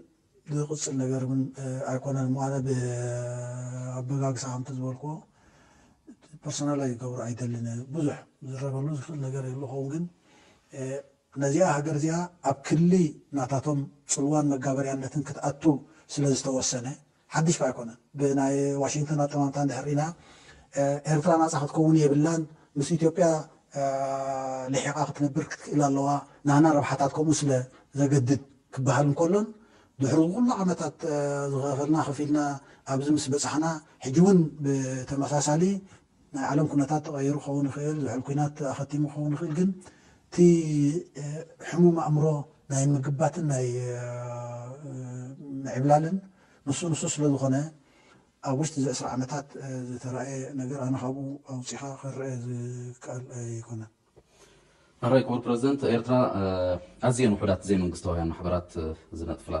ዝቕጽል ነገር እውን ኣይኮነን እሞ ኣነ ብኣበጋግሳ ከምቲ ዝበልክዎ ፐርሶናል ኣይገብሮ ኣይደልን። ብዙሕ ዝረበሉ ዝኽእል ነገር የሉ ኸውን ግን ነዚኣ ሃገር እዚኣ ኣብ ክሊ ናታቶም ጽልዋን መጋበርያነትን ክትኣቱ ስለ ዝተወሰነ ሓድሽ ከኣ ኣይኮነን። ብናይ ዋሽንግተን ኣጠማምታ እንድሕር ርኢና ኤርትራ ናጻ ክትከውን የብላን፣ ምስ ኢትዮጵያ ልሒቓ ክትነብር ክትክእል ኣለዋ፣ ናህና ረብሓታት ከምኡ ስለ ዘገድድ ክበሃል እንከሎን ድሕሪ ኩሉ ዓመታት ዝኸፈልና ከፊልና ኣብዚ ምስ በጻሕና ሕጂ እውን ብተመሳሳሊ ናይ ዓለም ኩነታት ተቐይሩ ክኸውን ይኽእል፣ ዝሑል ኩናት ኣኸቲሙ ክኸውን ይኽእል፣ ግን እቲ ሕሙም ኣእምሮ ናይ ምግባትን ናይ ምዕብላልን ንሱ ንሱ ስለ ዝኾነ ኣብ ውሽጢ እዚ ዕስራ ዓመታት ዝተረኣየ ነገር ኣነ ካብኡ ኣውፂኻ ክረአ ዝከኣል ኣይኮነን። ኣራይ ክቡር ፕረዚደንት፣ ኤርትራ ኣዝየን ውሑዳት ዘይመንግስታውያን ማሕበራት ዝነጥፍላ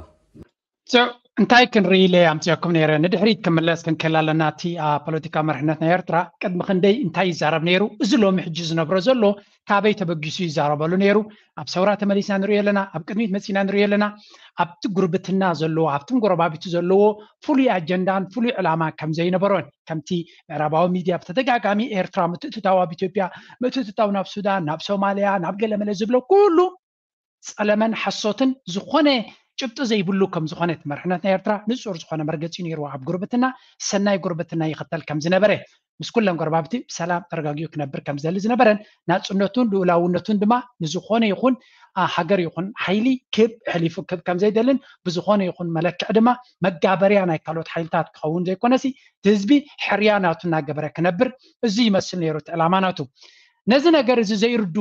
እንታይ ክንርኢ ኢለ ኣምፅኦኩም ነይረ? ንድሕሪት ክምለስ ክንክእል ኣለና። እቲ ኣብ ፖለቲካ መርሕነት ናይ ኤርትራ ቅድሚ ክንደይ እንታይ ይዛረብ ነይሩ? እዚ ሎሚ ሕጂ ዝነብሮ ዘሎ ካበይ ተበጊሱ ይዛረበሉ ነይሩ? ኣብ ሰውራ ተመሊስና ንሪኦ ኣለና፣ ኣብ ቅድሚት መፂና ንሪኦ ኣለና። ኣብቲ ጉርብትና ዘለዎ፣ ኣብቲ ጎረባቢቱ ዘለዎ ፍሉይ ኣጀንዳን ፍሉይ ዕላማ ከም ዘይነበሮን ከምቲ ምዕራባዊ ሚድያ ብተደጋጋሚ ኤርትራ ምትእትታው ኣብ ኢትዮጵያ፣ ምትእትታው ናብ ሱዳን፣ ናብ ሶማልያ፣ ናብ ገለመለ ዝብሎ ኩሉ ጸለመን ሓሶትን ዝኾነ ጭብጢ ዘይብሉ ከም ዝኾነ እቲ መርሕነት ናይ ኤርትራ ንጹር ዝኾነ መርገጺ ነይርዎ። ኣብ ጉርብትና ሰናይ ጉርብትና ይኽተል ከም ዝነበረ፣ ምስ ኩለን ጎረባብቲ ብሰላም ተረጋጊኡ ክነብር ከም ዝደሊ ዝነበረን ናጽነቱን ልኡላውነቱን ድማ ንዝኾነ ይኹን ሃገር ይኹን ሓይሊ ክብ ሕሊፉ ክብ ከም ዘይደልን ብዝኾነ ይኹን መለክዕ ድማ መጋበርያ ናይ ካልኦት ሓይልታት ክኸውን ዘይኮነሲ እቲ ህዝቢ ሕርያ ናቱ እናገበረ ክነብር እዚ ይመስል ነይሩ እቲ ዕላማ ናቱ። ነዚ ነገር እዚ ዘይርዱ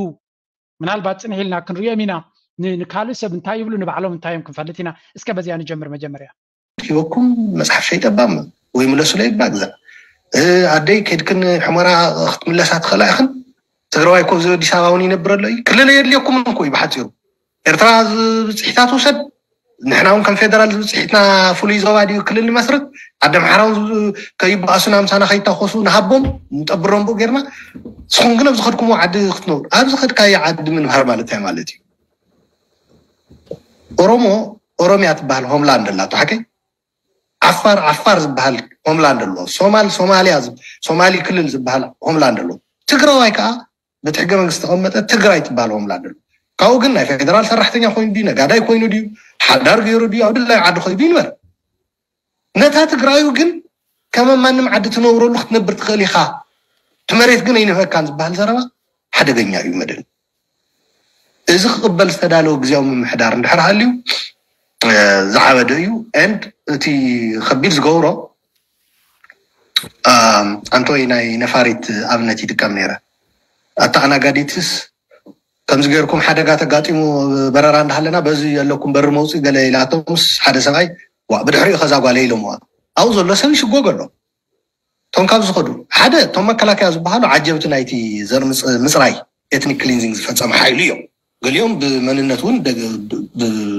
ምናልባት ጽንሕ ኢልና ክንሪኦም ኢና። ንካልእ ሰብ እንታይ ይብሉ ንባዕሎም እንታይ እዮም ክንፈልጥ ኢና። እስከ በዚኣ ንጀምር። መጀመርያ ሂበኩም መጽሓፍ ሸይጠባ ወይ ምለሱለይ እባ ግዛእ ኣደይ ከድክን ሕመራ ክትምለሳ ትኽእላ ኢኽን። ትግራዋይ እኮ ኣብዚ ኣዲስ ኣበባ እውን ይነብር ኣሎ እዩ። ክልል የድልየኩም እኮ እዩ ብሓፂሩ። ኤርትራ ዝብፅሒታት ውሰድ። ንሕና እውን ከም ፌደራል ዝብፅሒትና ፍሉይ ዞባ ድዩ ክልል ንመስርት? ዓዲ ኣምሓራ እውን ከይበኣሱና ምሳና ከይታኮሱ ንሃቦም ንጠብሮም ብኡ ጌርና። ንስኹም ግን ኣብዚ ከድኩምዎ ዓዲ ክትነብሩ። ኣብዚ ከድካዮ ዓዲ ምንባር ማለት እንታይ ማለት እዩ? ኦሮሞ ኦሮሚያ ትበሃል ሆምላንድ ኣላቶ ሓቀይ? ዓፋር ዓፋር ዝበሃል ሆምላንድ ኣለዎ። ሶማል ሶማልያ ሶማሊ ክልል ዝበሃል ሆምላንድ ኣለዎ። ትግራዋይ ከዓ በቲ ሕገ መንግስቲ ዝተቐመጠ ትግራይ ትበሃል ሆምላንድ ኣለዎ። ካብኡ ግን ናይ ፌደራል ሰራሕተኛ ኮይኑ ድዩ ነጋዳይ ኮይኑ ድዩ ሓዳር ገይሩ ድዩ ኣብ ድላዩ ዓዲ ከይዱ ይንበር። ነታ ትግራዩ ግን ከመ ማንም ዓዲ ትነብረሉ ክትነብር ትኽእል ኢኻ። እቲ መሬት ግን ኣይንህበካን ዝበሃል ዘረባ ሓደገኛ እዩ መድን። እዚ ክቕበል ዝተዳለወ ግዜያዊ ምምሕዳር እንድሕር ሃልዩ ዝዓበደ እዩ። And እቲ ከቢድ ዝገብሮ ኣንቶይ ናይ ነፋሪት ኣብነት ይጥቀም ነይረ። ኣታ ኣናጋዲትስ ከምዚ ገይርኩም ሓደጋ ተጋጢሙ በረራ እንዳሃለና በዚ የለኩም በሪ መውፅኢ ገለ ኢላቶምስ ሓደ ሰብኣይ ዋ ብድሕሪኡ ከዛ ጓለ ኢሎምዋ። ኣብኡ ዘሎ ሰብ ይሽጎግ ኣሎ። እቶም ካብ ዝኸዱ ሓደ እቶም መከላከያ ዝበሃሉ ዓጀብቲ ናይቲ ዘር ምፅራይ ኤትኒክ ክሊንዚንግ ዝፈፀመ ሓይሉ እዮም። ገሊኦም ብመንነት እውን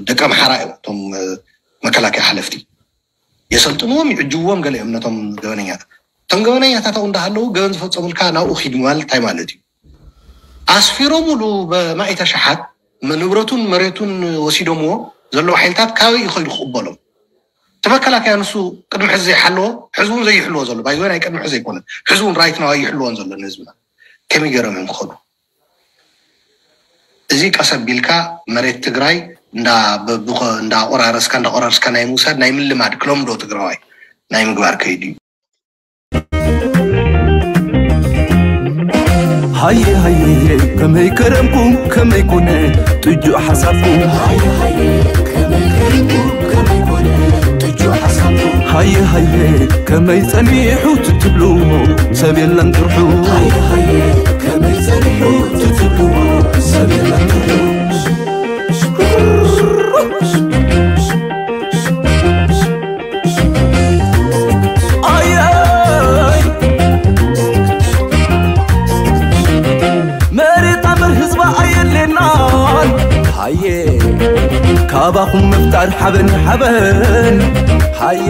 ደቂ ኣምሓራ እዮም። እቶም መከላከያ ሓለፍቲ የሰልጥንዎም ይዕጅብዎም ገለ እዮም ነቶም ገበነኛታት። እቶም ገበነኛታት ኣብኡ እንዳሃለዉ ገበን ዝፈፀሙልካ ናብኡ ኪድ ማለት እንታይ ማለት እዩ? ኣስፊሮምሉ በማኢት ኣሽሓት ንብረቱን መሬቱን ወሲዶምዎ ዘለዉ ሓይልታት ካበይ እዩ ከይዱ ክቕበሎም? እቲ መከላከያ ንሱ ቅድሚ ሕዚ ዘይሓለዎ ሕዚ እውን ዘይሕልዎ ዘሎ ባይዘ ናይ ቅድሚ ሕዚ ኣይኮነን። ሕዚ እውን ራይት ናው ኣይሕልዎን ዘሎ ንህዝብና። ከመይ ገይሮም እዮም ክኸዱ? እዚ ቀሰብ ቢልካ መሬት ትግራይ እንዳቆራረስካ እንዳቆራረስካ ናይ ምውሳድ ናይ ምልማድ ክለምዶ ትግራዋይ ናይ ምግባር ከይዱ እዩ። ሃየ ሃየ ከመይ ከረምኩ ከመይ ኮነ ጥጁእ ሓሳብኩ ሃየ ሃየ ከመይ ጸኒሑ ትትብሉ ሰብ የለን ጥርሑ መሬት ኣምር ህዝባ ኣየድሌናን ሃየ ካባኹም ምፍጣር ሓበን ሓበን ሃየ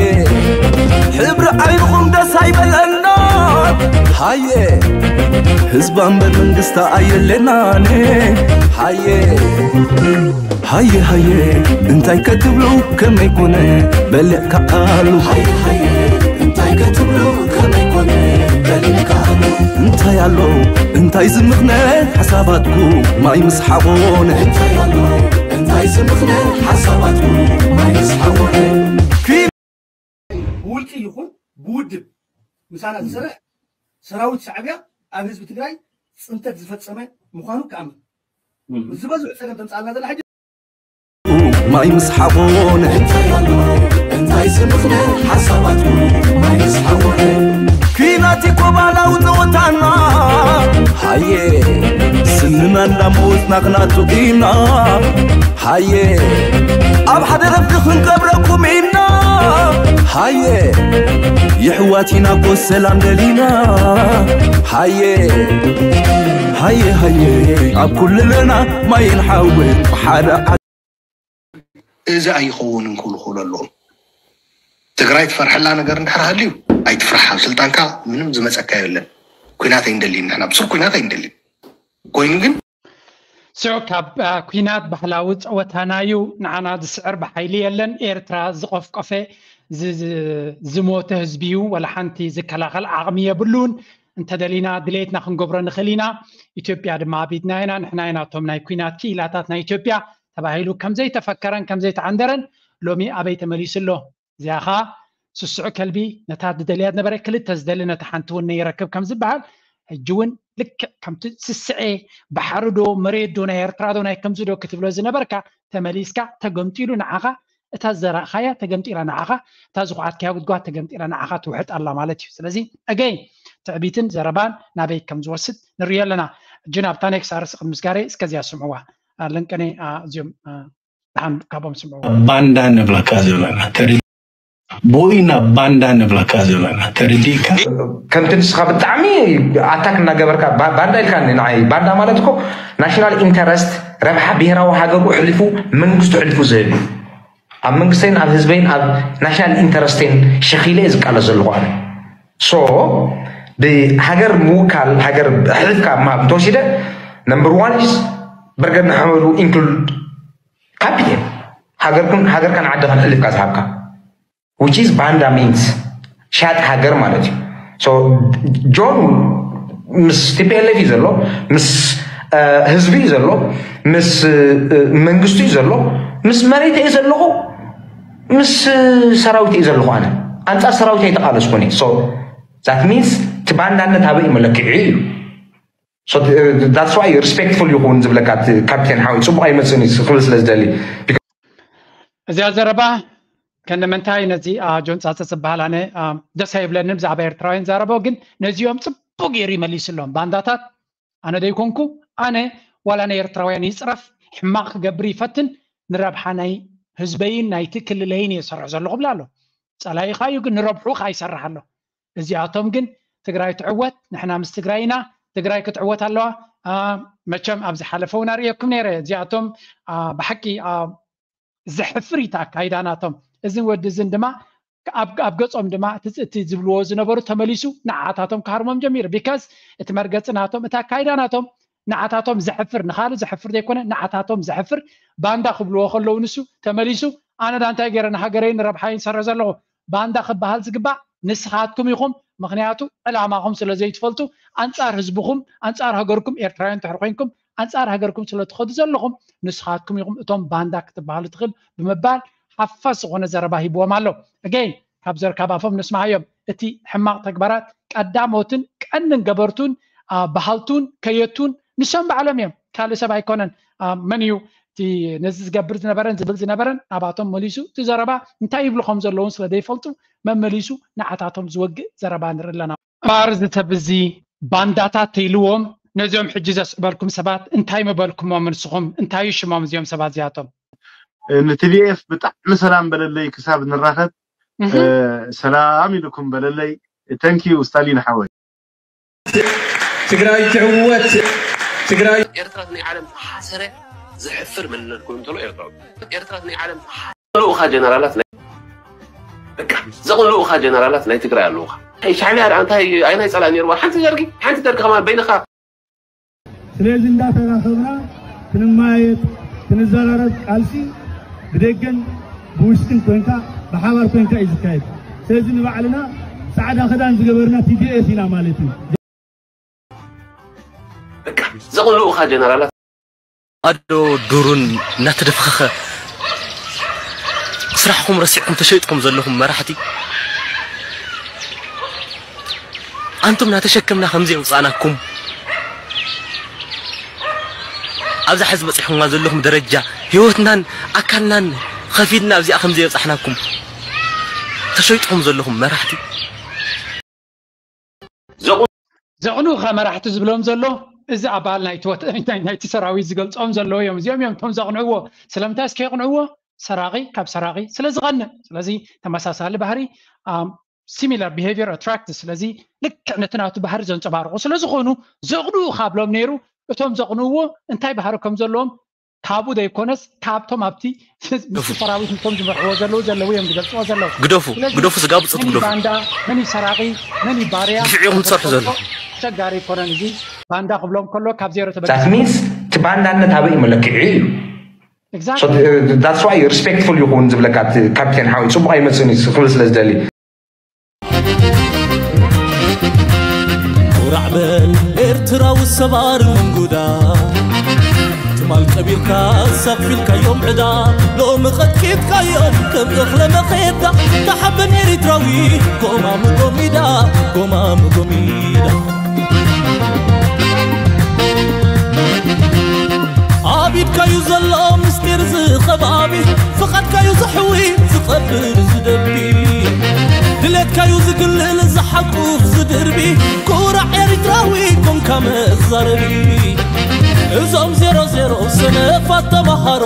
ሕብሪ ዓይንኹም ደስ ኣይበለናን ሃየ ህዝባ እምበር መንግስታ ኣየድሌናን ሃየ ሃየ ሃየ እንታይ ከትብሉ ከመይ ኮነ በሊዕ ከዓሉ ሃየ ሃየ እንታይ ከትብሉ ከመይ ኮነ በሊዕ ከዓሉ እንታይ ኣሎ እንታይ ዝምኽነ ሓሳባትኩ ማይ ምስ ሓቆነ እንታይ ኣሎ እንታይ ዝምኽነ ሓሳባትኩ ማይ ምስ ሓቆነ ብውልቂ ይኹን ብውድብ ምሳና ዝሰርሕ ሰራዊት ሻዕብያ ኣብ ህዝቢ ትግራይ ፅንተት ዝፈፀመ ምዃኑ ክኣምን ዝበዝሑ ፀገም ተምፃልና ዘላ ሕጂ ማይ ምስ ሓቆነ እንታይ ኣሎ እንታይ ዝምኽነ ሓሳባትኩም ማይ ምስ ሓቆነ ኲናት ይኮባላው ፀወታና ሃየ ስንና እንዳመወፅና ክናቱ ኢና ሃየ ኣብ ሓደ ረፍዲ ክንቀብረኩም ኢና ሃየ የሕዋት ኢና እኮ ሰላም ደሊና ሃየ ሃየ ሃየ ኣብ ኩልለና ማይን ሓውን ብሓደ እዚ ኣይኸውንን ክብሉ ክብሉ ኣለዎም። ትግራይ ትፈርሐላ ነገር እንድሕር ሃልዩ ኣይትፍራሕ፣ ኣብ ስልጣንካ ምንም ዝመፀካ የለን። ኩናት ኣይንደልይን ንሕና፣ ብሱር ኩናት ኣይንደልይን። ኮይኑ ግን ስዑ ካብ ኩናት ባህላዊ ፀወታና እዩ። ንዓና ዝስዕር ብሓይሊ የለን። ኤርትራ ዝቆፍቆፈ ዝሞተ ህዝቢ እዩ። ወላ ሓንቲ ዝከላኸል ዓቕሚ የብሉን። እንተደሊና ድሌትና ክንገብሮ ንኽእል ኢና። ኢትዮጵያ ድማ ኣብ ኢድና ኢና። ንሕና ኢና እቶም ናይ ኩናት ክኢላታት ናይ ኢትዮጵያ ተባሂሉ ከምዘይተፈከረን ከምዘይተዓንደረን ሎሚ ኣበይ ተመሊሱ ኣሎ? እዚኣ ኸኣ ስስዑ ከልቢ ነታ ዝደልያ ዝነበረ ክልተ ዝደሊ ነታ ሓንቲ እውን ነይረክብ ከም ዝበሃል ሕጂ እውን ልክዕ ከምቲ ስስዔ ባሕሪ ዶ መሬት ዶ ናይ ኤርትራ ዶ ናይ ከምዚ ዶ ክትብሎ ዝነበርካ ተመሊስካ ተገምጢሉ ንዓኻ እታ ዝዘራእኻያ ተገምጢላ ንዓኻ እታ ዝኹዓትካያ ጉድጓድ ተገምጢላ ንዓኻ ትውሕጥ ኣላ ማለት እዩ። ስለዚ again ትዕቢትን ዘረባን ናበይ ከም ዝወስድ ንሪኦ ኣለና። ሕጂ ናብታ ኔክስ ኣርእስቲ ቅድሚ ምስጋረይ እስከዚኣ ስምዕዋ። ለንቀኔ እዚኦም ደሓን ካብኦም ስምዕዋ። ባንዳ ንብለካ ዘለና ተሪ ቦይ ናብ ባንዳ ንብለካ ዘለና ተረዲእካ። ከምቲ ንስኻ ብጣዕሚ ኣታክ እናገበርካ ባንዳ ኢልካ ንዓይ ባንዳ ማለት እኮ ናሽናል ኢንተረስት ረብሓ ብሄራዊ ሃገሩ ኣሕሊፉ መንግስቱ ኣሕሊፉ ዝህብ እዩ። ኣብ መንግስተይን ኣብ ህዝበይን ኣብ ናሽናል ኢንተረስተይን ሸኺለ እየ ዝቃለስ ዘለኹ ኣነ። ሶ ብሃገር ምውካል ሃገር ኣሕሊፍካ ምሃብ እንተወሲደ ነምበር ዋን ኢዝ በርገድ ንሓመዱ ኢንክሉድ ካፒቴን ሃገርክን ሃገርካን ዓድኻን ኣሕሊፍካ ዝሃብካ which is ባንዳ means ሻጥ ሃገር ማለት እዩ። ሶ ጆን ምስ ቲ ፒ ኤል ኤፍ እዩ ዘሎ፣ ምስ ህዝቢ እዩ ዘሎ፣ ምስ መንግስቱ እዩ ዘሎ፣ ምስ መሬት እየ ዘለኹ፣ ምስ ሰራዊት እየ ዘለኹ። ኣነ ኣንፃር ሰራዊት ኣይተቃለስኩን እየ። So that means እቲ ባንዳነት ኣበይ እዩ መለክዒ እዩ። So that's why respectful ይኹን ዝብለካ እቲ ካፕቴን ሓወይ ፅቡቅ ኣይመፅእን እዩ ክብል ስለ ዝደሊ። እዚኣ ዘረባ ከነመንታይ ነዚ ጆን ፃፀ ዝበሃል ኣነ ደስ ኣይብለንን ብዛዕባ ኤርትራውያን ዛረቦ ግን ነዚኦም ፅቡቅ ገይሩ ይመሊስሎም ባንዳታት ኣነ ዘይኮንኩ ኣነ ዋላ ናይ ኤርትራውያን ይፅረፍ ሕማቅ ክገብር ይፈትን ንረብሓ ናይ ህዝበይን ናይቲ ክልለይን እየ ዝሰርሕ ዘለኹ ብላ ኣሎ ፀላኢኻ እዩ ግን ንረብሑ ከዓ ይሰርሕ ኣሎ እዚኣቶም ግን ትግራይ ትዕወት ንሕና ምስ ትግራይ ኢና ትግራይ ክትዕወት ኣለዋ መቸም ኣብ ዝሓለፈ እውን ኣርእየኩም ነይረ እዚኣቶም ብሓቂ ዘሕፍር እዩ ኣካይዳ ናቶም እዝን ወዲ እዝን ድማ ኣብ ገጾም ድማ እቲ ዝብልዎ ዝነበሩ ተመሊሱ ንዓታቶም ክሃርሞም ጀሚሩ because እቲ መርገፂ ናቶም እቲ ኣካይዳ ናቶም ንዓታቶም ዘሕፍር፣ ንኻልእ ዘሕፍር ዘይኮነ ንዓታቶም ዘሕፍር ባንዳ ክብልዎ ከለዉ ንሱ ተመሊሱ ኣነ ዳ እንታይ ገይረ ንሃገረይን ንረብሓይን ሰረ ዘለኹ ባንዳ ክበሃል ዝግባእ ንስኻትኩም ኢኹም። ምኽንያቱ ዕላማኹም ስለ ዘይትፈልጡ ኣንጻር ህዝብኹም ኣንጻር ሃገርኩም ኤርትራውያን እንድሕር ኮይንኩም ኣንጻር ሃገርኩም ስለ ትኸዱ ዘለኹም ንስኻትኩም ኢኹም እቶም ባንዳ ክትበሃሉ ትኽእል ብምባል ሓፋስ ዝኾነ ዘረባ ሂብዎም ኣሎ። ኣገይን ካብ ዘር ካብ ኣፎም ንስማዓዮም። እቲ ሕማቕ ተግባራት ቀዳሞትን ቀንድን ገበርቱን በሃልቱን ከየድቱን ንሶም ባዕሎም እዮም። ካልእ ሰብ ኣይኮነን። መን እዩ እቲ ነዚ ዝገብር ዝነበረን ዝብል ዝነበረን ናባቶም መሊሱ እቲ ዘረባ እንታይ ይብሉ ከም ዘለውን ስለ ዘይፈልጡ መመሊሱ ንዓታቶም ዝወግእ ዘረባ ንርኢ ኣለና። እምበኣር እዚ ሰብ እዚ ባንዳታት ተይልዎም ነዚኦም ሕጂ ዘስዕበልኩም ሰባት እንታይ ምበልኩሞም ንስኹም? እንታይ እዩ ሽሞም እዚኦም ሰባት እዚኣቶም? ንቲዲኤፍ ብጣዕሚ ሰላም በለለይ ክሳብ ንራኸብ። ሰላም ኢልኩም በለለይ። Thank you ስታሊን ሓወይ። ትግራይ ትዕወት። ትግራይ ኤርትራ ናይ ዓለም ተሓሰረ ዘሕፍር መንነት ኮይኑ ተሎ ኤርትራ ኤርትራ ናይ ዓለም ልኡኻ ጀነራላት ናይ በቃ ዘቕን ልኡኻ ጀነራላት ናይ ትግራይ ኣለውኻ። ሻዕቢያ ደኣ እንታይ ኣይናይ ጸላእ ነይርዋ ሓንቲ ደርጊ ሓንቲ ደርጊ ከማን በይንኻ ስለዚ እንዳተራኸብና ክንማየጥ ክንዘራረብ ቃልሲ ብደገን ብውሽጥን ኮንካ ብሓባር ኮንካ እዩ ዝካየድ። ስለዚ ንባዕልና ፃዕዳ ክዳን ዝገበርና ቲዲኤፍ ኢና ማለት እዩ። በቃ ዘቕን ልኡኻ ጀነራላት ኣዶ ዱሩን እናተደፍኸኸ ስራሕኹም ረሲዕኩም ተሸይጥኩም ዘለኹም መራሕቲ ኣንቱም ናተሸከምና ከምዚ የውፃእናኩም ኣብዛ ሕዚ በፂሕኩምዋ ዘለኹም ደረጃ ህይወትናን ኣካልናን ከፊልና ኣብዚኣ ከምዚ የብፃሕናኩም ተሸይጥኩም ዘለኹም መራሕቲ ዘቕኑኻ መራሕቲ ዝብሎም ዘሎ እዚ ኣባል ናይቲ ሰራዊት ዝገልፆም ዘለዉ እዮም። እዚኦም እዮም እቶም ዘቕንዕዎ። ስለምንታይ እስከ የቕንዕዎ? ሰራቒ ካብ ሰራቒ ስለ ዝቐንእ። ስለዚ ተመሳሳሊ ባህሪ similar behavior attracts። ስለዚ ልክዕ ነቲ ናቱ ባህሪ ዘንፀባርቑ ስለ ዝኾኑ ዘቕንኡ ካብሎም ነይሩ እቶም ዘቕንእዎ እንታይ ባህሪ ከም ዘለዎም ካብኡ ዘይኮነስ ካብቶም ኣብቲ ምስ ሰራዊት ምስቶም ዝመርሕዎ ዘለዉ ዘለዉ እዮም ዝገልፅዎ ዘለዉ። ግደፉ ስለዚ ግደፉ ስጋብ ብፁት መን እዩ ግደፉ። ባንዳ መን እዩ ሰራቂ መን እዩ ባርያ ድፍዕ ኢኹም ትሰርሑ ዘለኹም። ኣስቸጋሪ ኣይኮነን እዚ ባንዳ ክብሎም ከሎ ካብ ዜሮ ተበጊሱ That means እቲ ባንዳነት ኣበይ እዩ መለክዒ እዩ። So exactly that's why respectful ይኹን ዝብለካ እቲ ካፕቴን ሓወይ ፅቡቕ ኣይመፅእን እዩ ክብል ስለ ዝደሊ። ኩራዕ በል ኤርትራዊ ሰባር ምንጉዳ ትማል ቀቢርካ ኣሳፊልካዮም ዕዳ ሎሚ ቀጥቂጥካዮም ከም እኽለ መኼዳ ተሓበን ኤሪትራዊ ጎማሙ ጎሚዳ ጎማሙ ጎሚዳ ኣብ ኢድካዩ ዘሎ ምስጢር እዚ ኸባቢ ፍቓድካዩ ዘሕዊ ዝቐብር ዝደቢ ድሌትካዩ ዝግልል ዝሓቁፍ ዝድርቢ ኩራዕ ኤሪትራዊ ኮንካ መዛረቢ እዞም ዜሮ ዜሮ ሰነፋት ተማሃሮ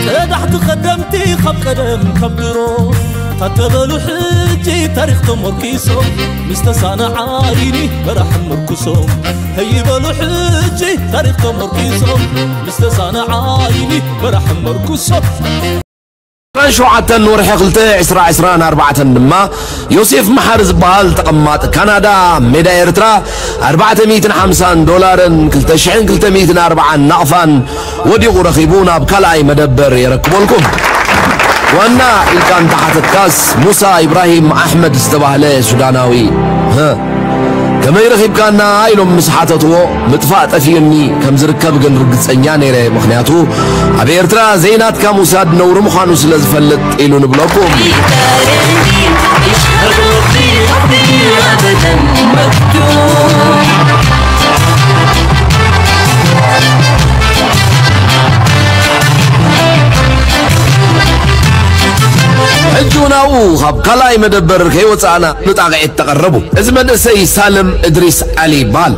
ቀዳሕቲ ኸደምቲ ካብ ቀደም ካብ ድሮ ታተበሉ ሕጂ ታሪኽ ተሞርኪሶም ምስ ተሳነ ዓይኒ በራሕ ምርኩሶም ህይበሉ ሕጂ ታሪኽ ተመርኪሶም ምስ ተሳነ ዓይኒ በራሕ መርኩሶም ሸውዓተን ወርሒ ክልተ ዕስራ ዕስራን ኣርባዕተን ድማ ዮሴፍ መሓሪ ዝበሃል ተቐማጢ ካናዳ ሜዳ ኤርትራ ኣርባዕተ ሚእትን ሓምሳን ዶላርን ክልተ ሽሕን ክልተ ሚእትን ኣርባዓን ናቕፋን ወዲቑ ረኺቡ ናብ ካልኣይ መደበር የረክበልኩም። ዋና ኢልካ እንተሓተትካስ ሙሳ ኢብራሂም ኣሕመድ ዝተባህለ ሱዳናዊ። ከመይ ረኺብካና ኢሎም ምስ ሓተትዎ ምጥፋእ ጠፊኡኒ ከም ዝርከብ ግን ርግጸኛ ነይረ ምኽንያቱ ኣብ ኤርትራ ዘይናትካ ምውሳድ ነውሪ ምዃኑ ስለ ዝፈልጥ ኢሉ ንብለኩም። ሕጂ እውን ኣብኡ ካብ ካልኣይ መደበር ከይወፃእና ንጣቕዒት ተቐረቡ። እዚ መንእሰይ ሳልም እድሪስ ዓሊ ይበሃል።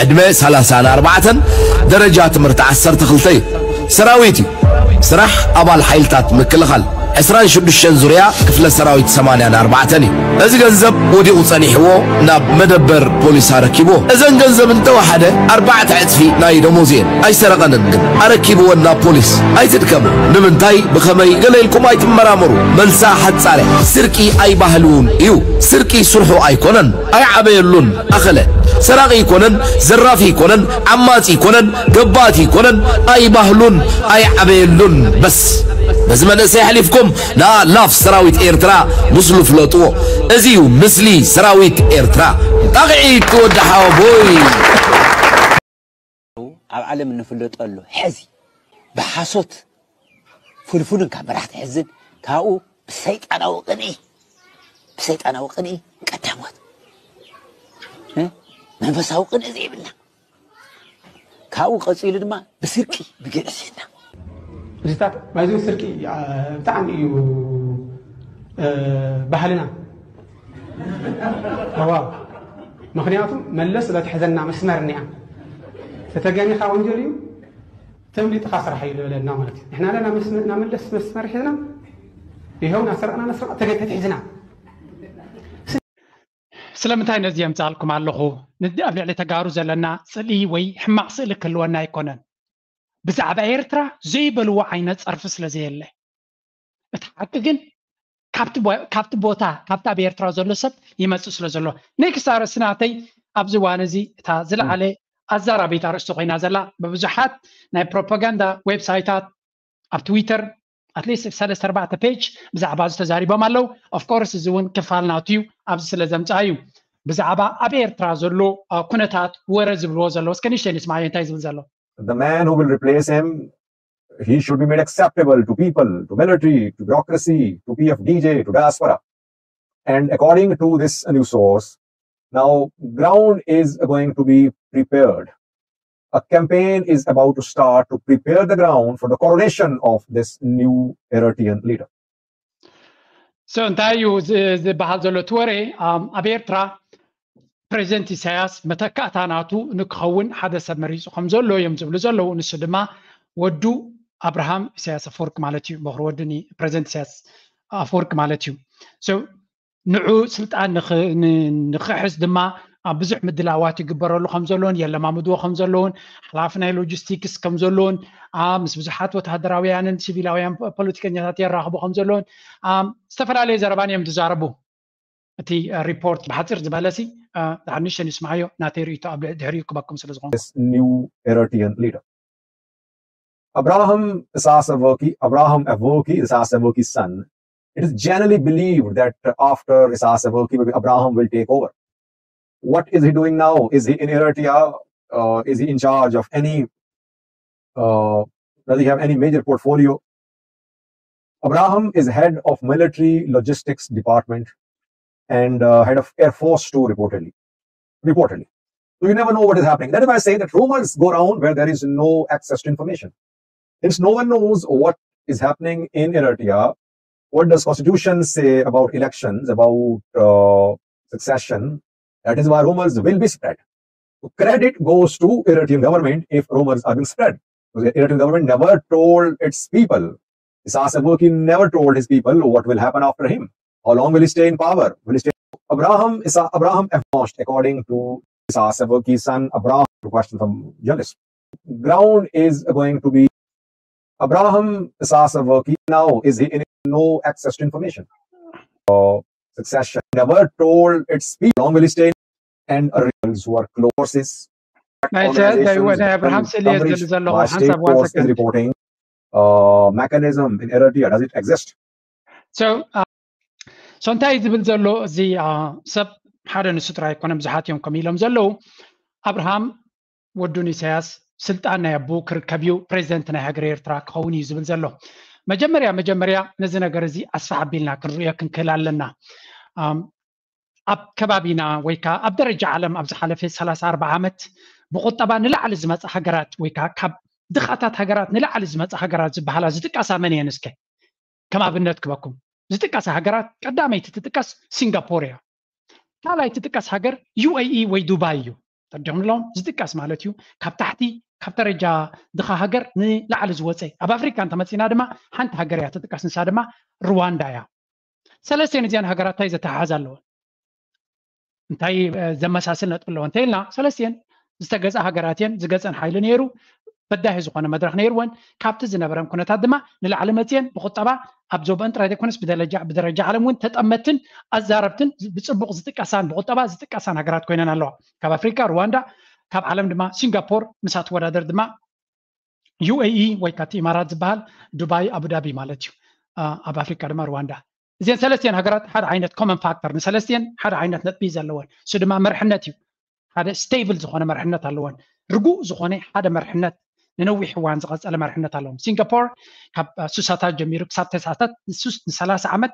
ዕድመ ሰላሳን ኣርባዕተን፣ ደረጃ ትምህርቲ ዓሰርተ ክልተ እዩ። ሰራዊት እዩ። ስራሕ ኣባል ሓይልታት ምክልኻል። ዕስራን ሽዱሽተን ዙርያ ክፍለ ሰራዊት ሰማንያን ኣርባዕተን እዩ። እዚ ገንዘብ ወዲቑ ጸኒሕዎ ናብ መደበር ፖሊስ ኣረኪብዎ። እዘን ገንዘብ እንተወሓደ ኣርባዕተ ዕጽፊ ናይ ደሞዝ እየን። ኣይሰረቐንን ግን ኣረኪብወን ናብ ፖሊስ። ኣይትድከሙ። ንምንታይ ብኸመይ ገለ ኢልኩም ኣይትመራመሩ። መልሳ ሓጻረ። ስርቂ ኣይባህሉን እዩ። ስርቂ ስርሑ ኣይኮነን። ኣይዓበየሉን ኣኸለ። ሰራቒ ይኮነን፣ ዘራፊ ይኮነን፣ ዓማጺ ይኮነን፣ ገባቲ ይኮነን፣ ኣይባህሉን፣ ኣይዓበየሉን። በስ በዚ መንእሰይ ኣሕሊፍኩም ንላፍ ሰራዊት ኤርትራ ምስሉ ፍለጥዎ። እዚ እዩ ምስሊ ሰራዊት ኤርትራ። ጣቕዒት ወዲ ሓወቦይ። ኣብ ዓለም እንፍለጠሉ ሕዚ ብሓሶት ፍልፍሉን ካብ መራሕቲ ሕዝን ካብኡ ብሰይጣናዊ ቅንኢ ብሰይጣናዊ ቅንኢ ቀዳሞት እ? መንፈሳዊ ቅንኢ ዘይብልና ካብኡ ቀፂሉ ድማ ብስርቂ ብግዕዝና ምስታት ባይዞ ስርቂ ብጣዕሚ እዩ ባህልና ዋ ምክንያቱ መለስ ስለትሕዘና መስመር እኒኣ ተተገኒኻ ወንጀል እዩ ተምሊጥኻ ስራሕ እዩ ዝበለና ማለት እዩ ንሕና ለና ናመለስ መስመር ሒዝና ይኸው ናሰረቕና ነስረቕ ተገተት ሒዝና ስለምንታይ ነዚ የምፃልኩም ኣለኹ? ንዚ ኣብ ልዕሊ ተጋሩ ዘለና ፅልኢ ወይ ሕማቕ ስእሊ ክህልወና ኣይኮነን። ብዛዕባ ኤርትራ ዘይበልዎ ዓይነት ፀርፊ ስለ ዘየለ። እቲ ሓቂ ግን ካብቲ ቦ- ካብቲ ቦታ ካብቲ ኣብ ኤርትራ ዘሎ ሰብ ይመፅእ ስለ ዘሎ። ኔክስት ኣርእስቲ ናተይ ኣብዚ እዋን እዚ እታ ዝለዓለ ኣዛራቢት ኣርእስቲ ኮይና ዘላ ብብዙሓት ናይ ፕሮፓጋንዳ ዌብሳይታት ኣብ ትዊተር ኣትሊስት ሰለስተ ኣርባዕተ ፔጅ ብዛዕባ እዚ ተዛሪቦም ኣለዉ። ኦፍኮርስ እዚ እውን ክፋል ናቱ እዩ ኣብዚ ስለ ዘምፅኣ እዩ። ብዛዕባ ኣብ ኤርትራ ዘሎ ኩነታት ወረ ዝብልዎ ዘለዉ እስከ ንእሽተይ ንስማዮ እንታይ ዝብል ዘሎ። The man who will replace him, he should be made acceptable to people, to military, to bureaucracy, to P F D J, to diaspora. And according to this news source, now ground is going to be prepared. A campaign is about to start to prepare the ground for the coronation of this new Eritrean leader. So እንታይ እዩ ዝበሃል ዘሎ እቲ ወረ ኣብ ኤርትራ ፕሬዚደንት ኢሳያስ መተካእታ ናቱ ንክኸውን ሓደ ሰብ መሪፁ ከም ዘሎ እዮም ዝብሉ ዘለዉ። ንሱ ድማ ወዱ ኣብርሃም ኢሳያስ ኣፈወርቂ ማለት እዩ። በኩር ወዱ ፕሬዚደንት ኢሳያስ ኣፈወርቂ ማለት እዩ። ንዑ ስልጣን ንኽሕዝ ድማ ኣብ ብዙሕ ምድላዋት ይግበረሉ ከም ዘለውን የለማምድዎ ከም ዘለውን ሓላፊ ናይ ሎጂስቲክስ ከም ዘለውን ምስ ብዙሓት ወታደራውያንን ሲቪላውያን ፖለቲከኛታት የራኽቡ ከም ዘለውን ዝተፈላለየ ዘረባን እዮም ዝዛረቡ። እቲ ሪፖርት ብሓፂር ዝበለሲ ንእሽተን ይስማዓዮ ናተይ ርእይቶ ኣብ ድሕሪኡ ክበኩም ስለ ዝኾንኩ። New Eritrean leader. Abraham Isas Afwerki, Abraham Afwerki, Isas Afwerki's son, it is generally believed that after Isas Afwerki, maybe Abraham will take over. What is he doing now? Is he in Eritrea? Uh, is he in charge of any? Uh, does he have any major portfolio? Abraham is head of military logistics department and uh, head of Air Force too, reportedly. Reportedly. So you never know what is happening. That is why I say that rumors go around where there is no access to information. Since no one knows what is happening in Eritrea, what does constitution say about elections, about uh, succession? That is why rumors will be spread. So credit goes to Eritrean government if rumors are being spread. Because the Eritrean government never told its people. Isas Afwerki never told his people what will happen after him. How long will he stay in power? Will he stay? Abraham Isa Abraham F launched, according to Isas Afwerki's son Abraham, to question from journalists. Ground is going to be Abraham Isas Afwerki now is he in no access to information. Uh, succession never told its people. How long will he stay? And articles who are closest. ናይ ኢሳያስ ናይ ናይ ኣብርሃም ስእሊ እየ ዝደሊ ዘለኹ ሓንሳብ ዋን ሰከንድ reporting uh, mechanism in Eritrea, does it exist? So እንታይ ዝብል ዘሎ እዚ ሰብ ሓደ ንሱ ጥራይ ኣይኮነ ብዙሓት እዮም ከም ኢሎም ዘለዉ ኣብርሃም ወዱን ኢሳያስ ስልጣን ናይ ኣቦኡ ክርከብ እዩ ፕሬዚደንት ናይ ሃገር ኤርትራ ክኸውን እዩ ዝብል ዘሎ መጀመርያ መጀመርያ ነዚ ነገር እዚ ኣስፋሕ ኣቢልና ክንርእዮ ክንክእል ኣለና ኣብ ከባቢና ወይ ከዓ ኣብ ደረጃ ዓለም ኣብ ዝሓለፈ ሰላሳ ኣርባዓ ዓመት ብቁጠባ ንላዕሊ ዝመፃ ሃገራት ወይ ከዓ ካብ ድኻታት ሃገራት ንላዕሊ ዝመፃ ሃገራት ዝበሃላ ዝጥቀሳ መን እየን እስከ ከም ኣብነት ክበኩም ዝጥቀሳ ሃገራት ቀዳመይቲ ትጥቀስ ሲንጋፖር እያ ካልኣይ ትጥቀስ ሃገር ዩ ኤ ኢ ወይ ዱባይ እዩ ተዲኹም ኣለዎም ዝጥቀስ ማለት እዩ ካብ ታሕቲ ካብ ደረጃ ድኻ ሃገር ንላዕሊ ዝወፀ ኣብ ኣፍሪካ እንተመፂና ድማ ሓንቲ ሃገር እያ ትጥቀስ ንሳ ድማ ሩዋንዳ እያ። ሰለስቲኤን እዚኣን ሃገራት እንታይ ዘተሓሓዝ ኣለወን? እንታይ ዘመሳስል ነጥቢ ኣለዎ እንተኢልና፣ ሰለስቲኤን ዝተገዝኣ ሃገራት እየን። ዝገዝአን ሓይሊ ነይሩ፣ በዳሂ ዝኾነ መድረኽ ነይርወን። ካብቲ ዝነበረን ኩነታት ድማ ንላዕሊ መፅየን ብቁጠባ ኣብ ዞባን ጥራይ ዘይኮነስ ብደረጃ ብደረጃ ዓለም እውን ተጠመትን ኣዛረብትን ብፅቡቕ ዝጥቀሳን ብቁጠባ ዝጥቀሳን ሃገራት ኮይነን ኣለዋ። ካብ ኣፍሪካ ሩዋንዳ፣ ካብ ዓለም ድማ ሲንጋፖር፣ ምሳ ትወዳደር ድማ ዩ ኤ ኢ ወይ ካቲ ኢማራት ዝበሃል፣ ዱባይ፣ ኣቡዳቢ ማለት እዩ። ኣብ ኣፍሪካ ድማ ሩዋንዳ። እዚን ሰለስቲኤን ሃገራት ሓደ ዓይነት ኮመን ፋክተር፣ ንሰለስቲኤን ሓደ ዓይነት ነጥቢ ዘለወን፣ እሱ ድማ መርሕነት እዩ። ሓደ ስቴብል ዝኾነ መርሕነት ኣለወን። ርጉእ ዝኾነ ሓደ መርሕነት፣ ንነዊሕ እዋን ዝቐፀለ መርሕነት ኣለዎም። ሲንጋፖር ካብ ሱሳታት ጀሚሩ ክሳብ ተሳታት ንሱስ ንሰላሳ ዓመት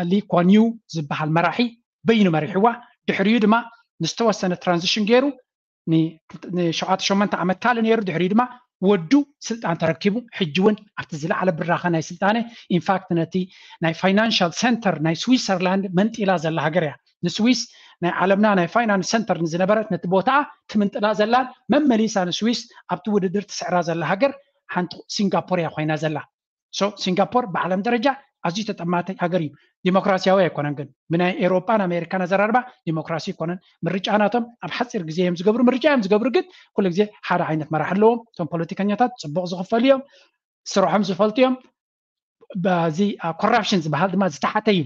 ሊ ኳን ዩ ዝበሃል መራሒ በይኑ መሪሕዋ። ድሕሪኡ ድማ ንዝተወሰነ ትራንዚሽን ገይሩ ንሸውዓተ ሸሞንተ ዓመት ካልእ ነይሩ። ድሕሪኡ ድማ ወዱ ስልጣን ተረኪቡ፣ ሕጂ እውን ኣብቲ ዝለዓለ ብራኸ ናይ ስልጣነ፣ ኢንፋክት ነቲ ናይ ፋይናንሻል ሰንተር ናይ ስዊሰርላንድ መንጢላ ዘላ ሃገር እያ። ንስዊስ ናይ ዓለምና ናይ ፋይናንስ ሰንተር ንዝነበረት ነቲ ቦታኣ ትምንጥላ ዘላን መመሊሳ ንስዊስ ኣብቲ ውድድር ትስዕራ ዘላ ሃገር ሓንቲ ሲንጋፖር እያ ኮይና ዘላ። ሶ ሲንጋፖር ብዓለም ደረጃ ኣዝዩ ተጠማቲ ሃገር እዩ። ዲሞክራሲያዊ ኣይኮነን፣ ግን ብናይ ኤሮጳን ኣሜሪካን ኣዘራርባ ዲሞክራሲ ኣይኮነን። ምርጫ ናቶም ኣብ ሓፂር ግዜ እዮም ዝገብሩ፣ ምርጫ እዮም ዝገብሩ፣ ግን ኩሉ ግዜ ሓደ ዓይነት መራሕ ኣለዎም። እቶም ፖለቲከኛታት ፅቡቕ ዝኽፈሉ እዮም፣ ስርሖም ዝፈልጡ እዮም። በዚ ኮራፕሽን ዝበሃል ድማ ዝተሓተ እዩ።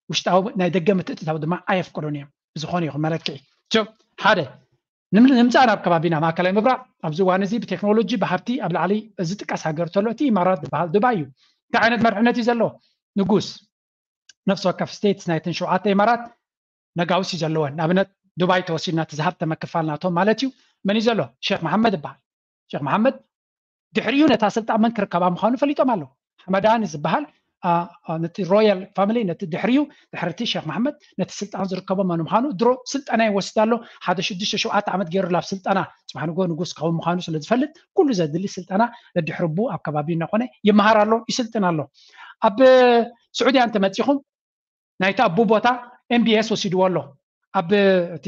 ውሽጣዊ ናይ ደገ ምትእትታው ድማ ኣየፍቅዱን እዮም ብዝኾነ ይኹን መለክዒ። ሓደ ንምፃእ ናብ ከባቢና ማእከላይ ምብራቕ ኣብዚ እዋን እዚ ብቴክኖሎጂ ብሃብቲ ኣብ ላዕሊ ዝጥቀስ ሃገር ተሎ እቲ ኢማራት ዝበሃል ዱባይ እዩ። እንታይ ዓይነት መርሕነት እዩ ዘለዎ? ንጉስ ነፍሲ ወከፍ ስቴትስ ናይተን ሸውዓተ ኢማራት ነጋውስ እዩ ዘለወን። ንኣብነት ዱባይ ተወሲድና እቲ ዝሃብተመ ክፋል ናቶም ማለት እዩ። መን እዩ ዘሎ? ሼክ መሓመድ ይበሃል። ሼክ መሓመድ ድሕሪኡ ነታ ስልጣን መን ክርከባ ምዃኑ ፈሊጦም ኣለዉ። ሓመዳኒ ዝበሃል ነቲ ሮያል ፋሚሊ ነቲ ድሕሪኡ ድሕርቲ ሼክ መሓመድ ነቲ ስልጣን ዝርከቦ መን ምዃኑ ድሮ ስልጠና ይወስድ ኣሎ። ሓደ ሽዱሽተ ሸውዓተ ዓመት ገይሩ ኣብ ስልጠና ፅባሕ ንጎ ንጉስ ክኸውን ምዃኑ ስለ ዝፈልጥ ኩሉ ዘድሊ ስልጠና ነድሕርቡ ኣብ ከባቢ እናኾነ ይመሃር ኣሎ፣ ይስልጥን ኣሎ። ኣብ ስዑድያ እንተመፂኹም ናይቲ ኣቡ ቦታ ኤምቢኤስ ወሲድዎ ኣሎ። ኣብ እቲ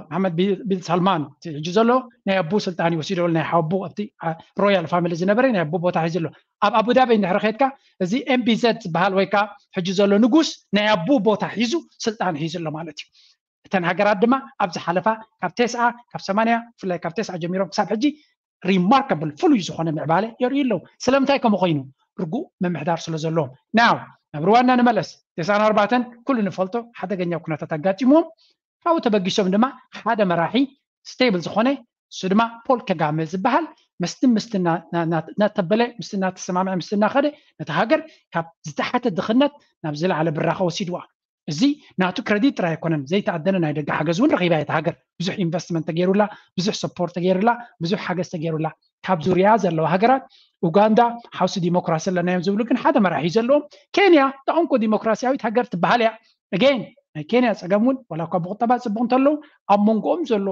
መሓመድ ቢን ሳልማን ሕጂ ዘሎ ናይ ኣቡ ስልጣን ይወሲድዎ ናይ ሓቡ ኣብቲ ሮያል ፋሚሊ ዝነበረ ናይ ኣቡ ቦታ ሒዙ ኣሎ። ኣብ ኣቡዳቢ እንድሕር ከድካ እዚ ኤምቢዘድ ዝበሃል ወይ ከዓ ሕጂ ዘሎ ንጉስ ናይ ኣቡ ቦታ ሒዙ ስልጣን ሒዙ ኣሎ ማለት እዩ። እተን ሃገራት ድማ ኣብ ዝሓለፋ ካብ ተስዓ ካብ ሰማንያ ብፍላይ ካብ ተስዓ ጀሚሮም ክሳብ ሕጂ ሪማርከብል ፍሉይ ዝኾነ ምዕባለ የርእዩ ኣለዉ። ስለምንታይ ከምኡ ኮይኑ? ርጉእ ምምሕዳር ስለ ዘለዎም። ናው ናብ ሩዋንዳ ንመለስ። ተስዓን ኣርባዕተን ኩሉ ንፈልጦ ሓደገኛ ኩነታት ኣጋጢምዎም ካብኡ ተበጊሶም ድማ ሓደ መራሒ ስቴብል ዝኾነ እሱ ድማ ፖል ከጋመ ዝበሃል ምስቲ ምስቲ እናተበለ ምስቲ እናተሰማምዐ ምስቲ እናኸደ ነቲ ሃገር ካብ ዝተሓተ ድኽነት ናብ ዝለዓለ ብራኸ ወሲድዋ። እዚ ናቱ ክረዲት ጥራይ ኣይኮነን፣ ዘይተኣደነ ናይ ደገ ሓገዝ እውን ረኺባ እያ። እታ ሃገር ብዙሕ ኢንቨስትመንት ተገይሩላ፣ ብዙሕ ሰፖርት ተገይሩላ፣ ብዙሕ ሓገዝ ተገይሩላ። ካብ ዙርያ ዘለዋ ሃገራት ኡጋንዳ ሓውሲ ዲሞክራሲ ኣለና እዮም ዝብሉ፣ ግን ሓደ መራሒ ዘለዎም። ኬንያ ተቐንቆ ዲሞክራሲያዊት ሃገር ትበሃል እያ። ኣገን ናይ ኬንያ ፀገም እውን ዋላ እኳ ብቁጠባ ፅቡቕ እንተለዉ ኣብ መንጎኦም ዘሎ